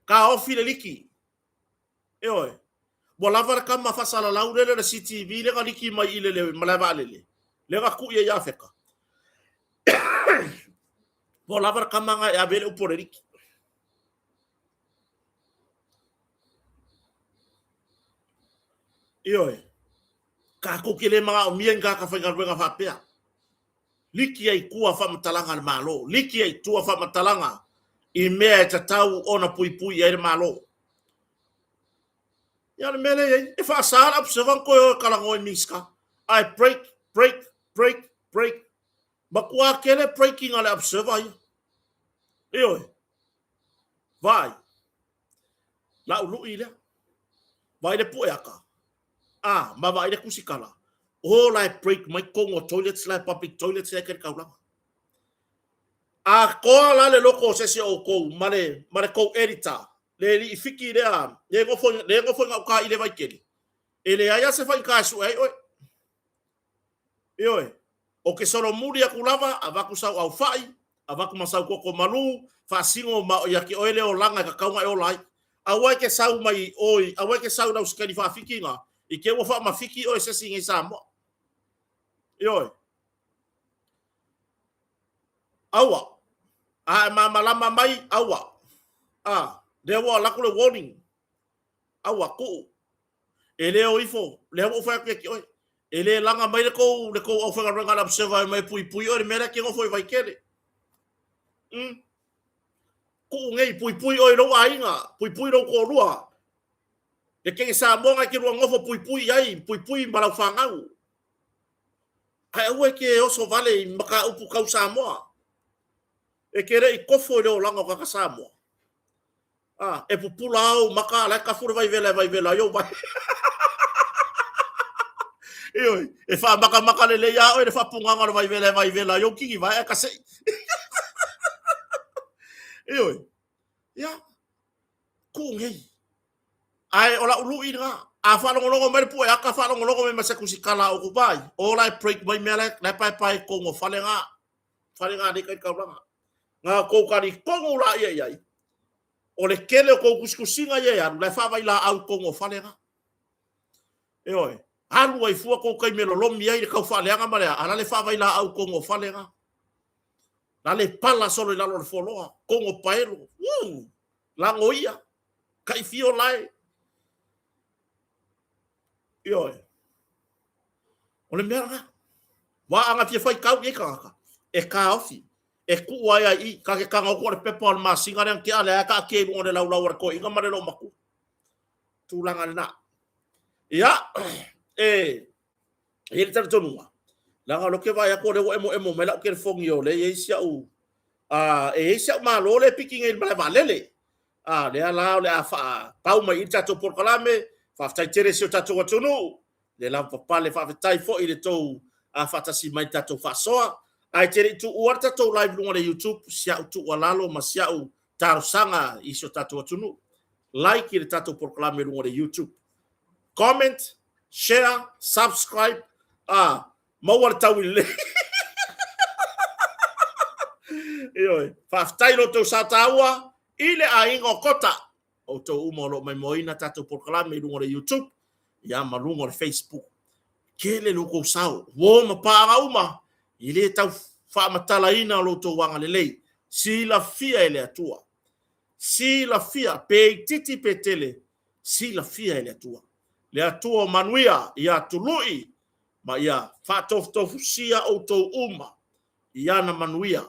Taofi le liki. Ioe. Ua lava le tama faasalalau lele le CTV lea na liki mai i le malae vaalele, lea na tui ai ia Feka. Ua lava le tama na e ave ai le upu o le liki. Ioe. Tatou te le manaomia ni tagata faigaluega faapea. Liki ai i tua faamatalaga a le Malo. Liki ai i tua faamatalaga i mea e tatau ona puipui i ai le Malo. Ia o le mea lea e i ai, e faasa le observer ona toe o e talanoa i Minisita. Ae break, break, break, break. Matua tele breaking a le observer ia. Ioe. Vaai. Lau lui lea. Vaai le pueaka. A, ma vaai le tusitala. O la e break mai totonu o toilets la e public toilets la e kai le taulaga. A toa la le loko o se isi o outou ma le, ma le tou editor, le alii fiki lea, le nofo, le nofo i gauta i le Vaitele, e leai lava se faigata e sue ai oe. Ioe, ou te solomuli atu lava, avatu sau aufai, avatu ma sau toto malu, faasino ma ia te oe le olaga e tatau ona e ola ai. Aua e te sau mai oi, aua e te sau i lau sikali faafikiga, i te ua faamafiki oe e se isi i nei Samoa. Ioe. Aua. A e malamalama mai, aua. A, lea ua alu atu le warning. Aua, tuu. E le o ifo, lea ua ou fai atu ia te oe, e le laga mai le tou, le tou aufaigaluega a le observer e mai e puipui oe i le mea lea e te nofo i Vaitele. Mm. Tuu nei, puipui oe i lou aiga, puipui lou toalua. Le kege Samoa na e te lua nofo puipui i ai, puipui ma lau fanau. Ae aua e te oso vale i mataupu tau Samoa. E te le i kofo i le olaga o tagata Samoa. A, e pupula ou maka, a la e kafu le vaivela e vaivela ai ou vae. Ioe, e faamakamaka lelei lava oe i le faapunaga o le vaivela e vaivela ai ou kinivae ae kasei. Ioe, ia, tuu nei. Ae o lau lui lena, a faalogologo mai le pueaka, faalogologo mai ma se tusitala a outou vai, o la e break mai mea la e paepae i totonu o fale na. Fale na nei kai taulaga. Na tou talitonu laia i ai, o le tele o tou tusitusiga ia e alu, la e faavailaau i totonu o fale na. Ioe, alu ai fua tou taimi e lolomi ai le tau faaleaga ma le a, a la le faavailaau i totonu o fale na. La le pala solo i lalo o le fualoa, totonu o paelo, uu, lagoia, taifio lae. Ioe. O le mea lena. Wa a na fia faitau i ai tagata, e taofi, e tuu ai ai i, ka te taga atu o le pepa o le masina lea na tea lea e taatia i luga o le laulau a le toeaina ma le loomatua. Tulaga lena. Ia, e, e i ai le talitonuga, leaga o lea ou te vaai atu o lea ua emoemo mai lau telefoni o lea e i ai si au, e i ai si au malo lea e piki nei i le malae vaalele. A, lea la o le a faapau mai i le tatou polokalame, faafetai tele i si o tatou atunuu, le lavapapale, faafetai foi i le tou faatasi mai i le tatou faasoa. Ae te le i tuua le tatou live i luga o le YouTube, si au tuualalo ma si au talosaga i si o tatou atunuu. Like i le tatou polokalame i luga o le YouTube. Comment, share, subscribe, a maua le taui lelei. Ioe, faafetai lo outou sa taua i le aiga o Kota. Outou uma o lo o maimoaina tatou polokalame i luga o le YouTube, ia ma luga o le Facebook. Tele lo outou sao, uo ma paaga uma, e le tau faamatalaina lo outou agalelei. Silafia e le Atua. Silafia, pe itiiti pe tele, silafia e le Atua. Le Atua o manuia, ia tului ma ia faatofutofusia outou uma i ana manuia,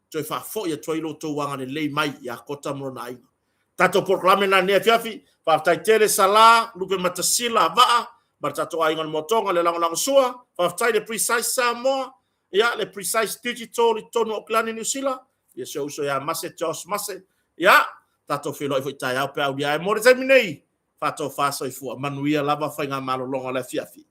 toe faafoi atu ai lo outou agalelei mai ia Kota ma lona aiga. Tatou polokalame na nei afiafi, faafetai tele Sala, Lupe Matasila, Vaa, ma le tatou aiga o le Motoga, le lagolago sua, faafetai le Precise Samoa, ia le Precise Digital i totonu o Auckland, Niu Sila, ia si ou uso ia Mase, Josh Mase, ia, tatou feiloai foi taeao pe a aulia ae mo le taimi nei, faatofa soifua, manuia lava faigamalologa o le afiafi.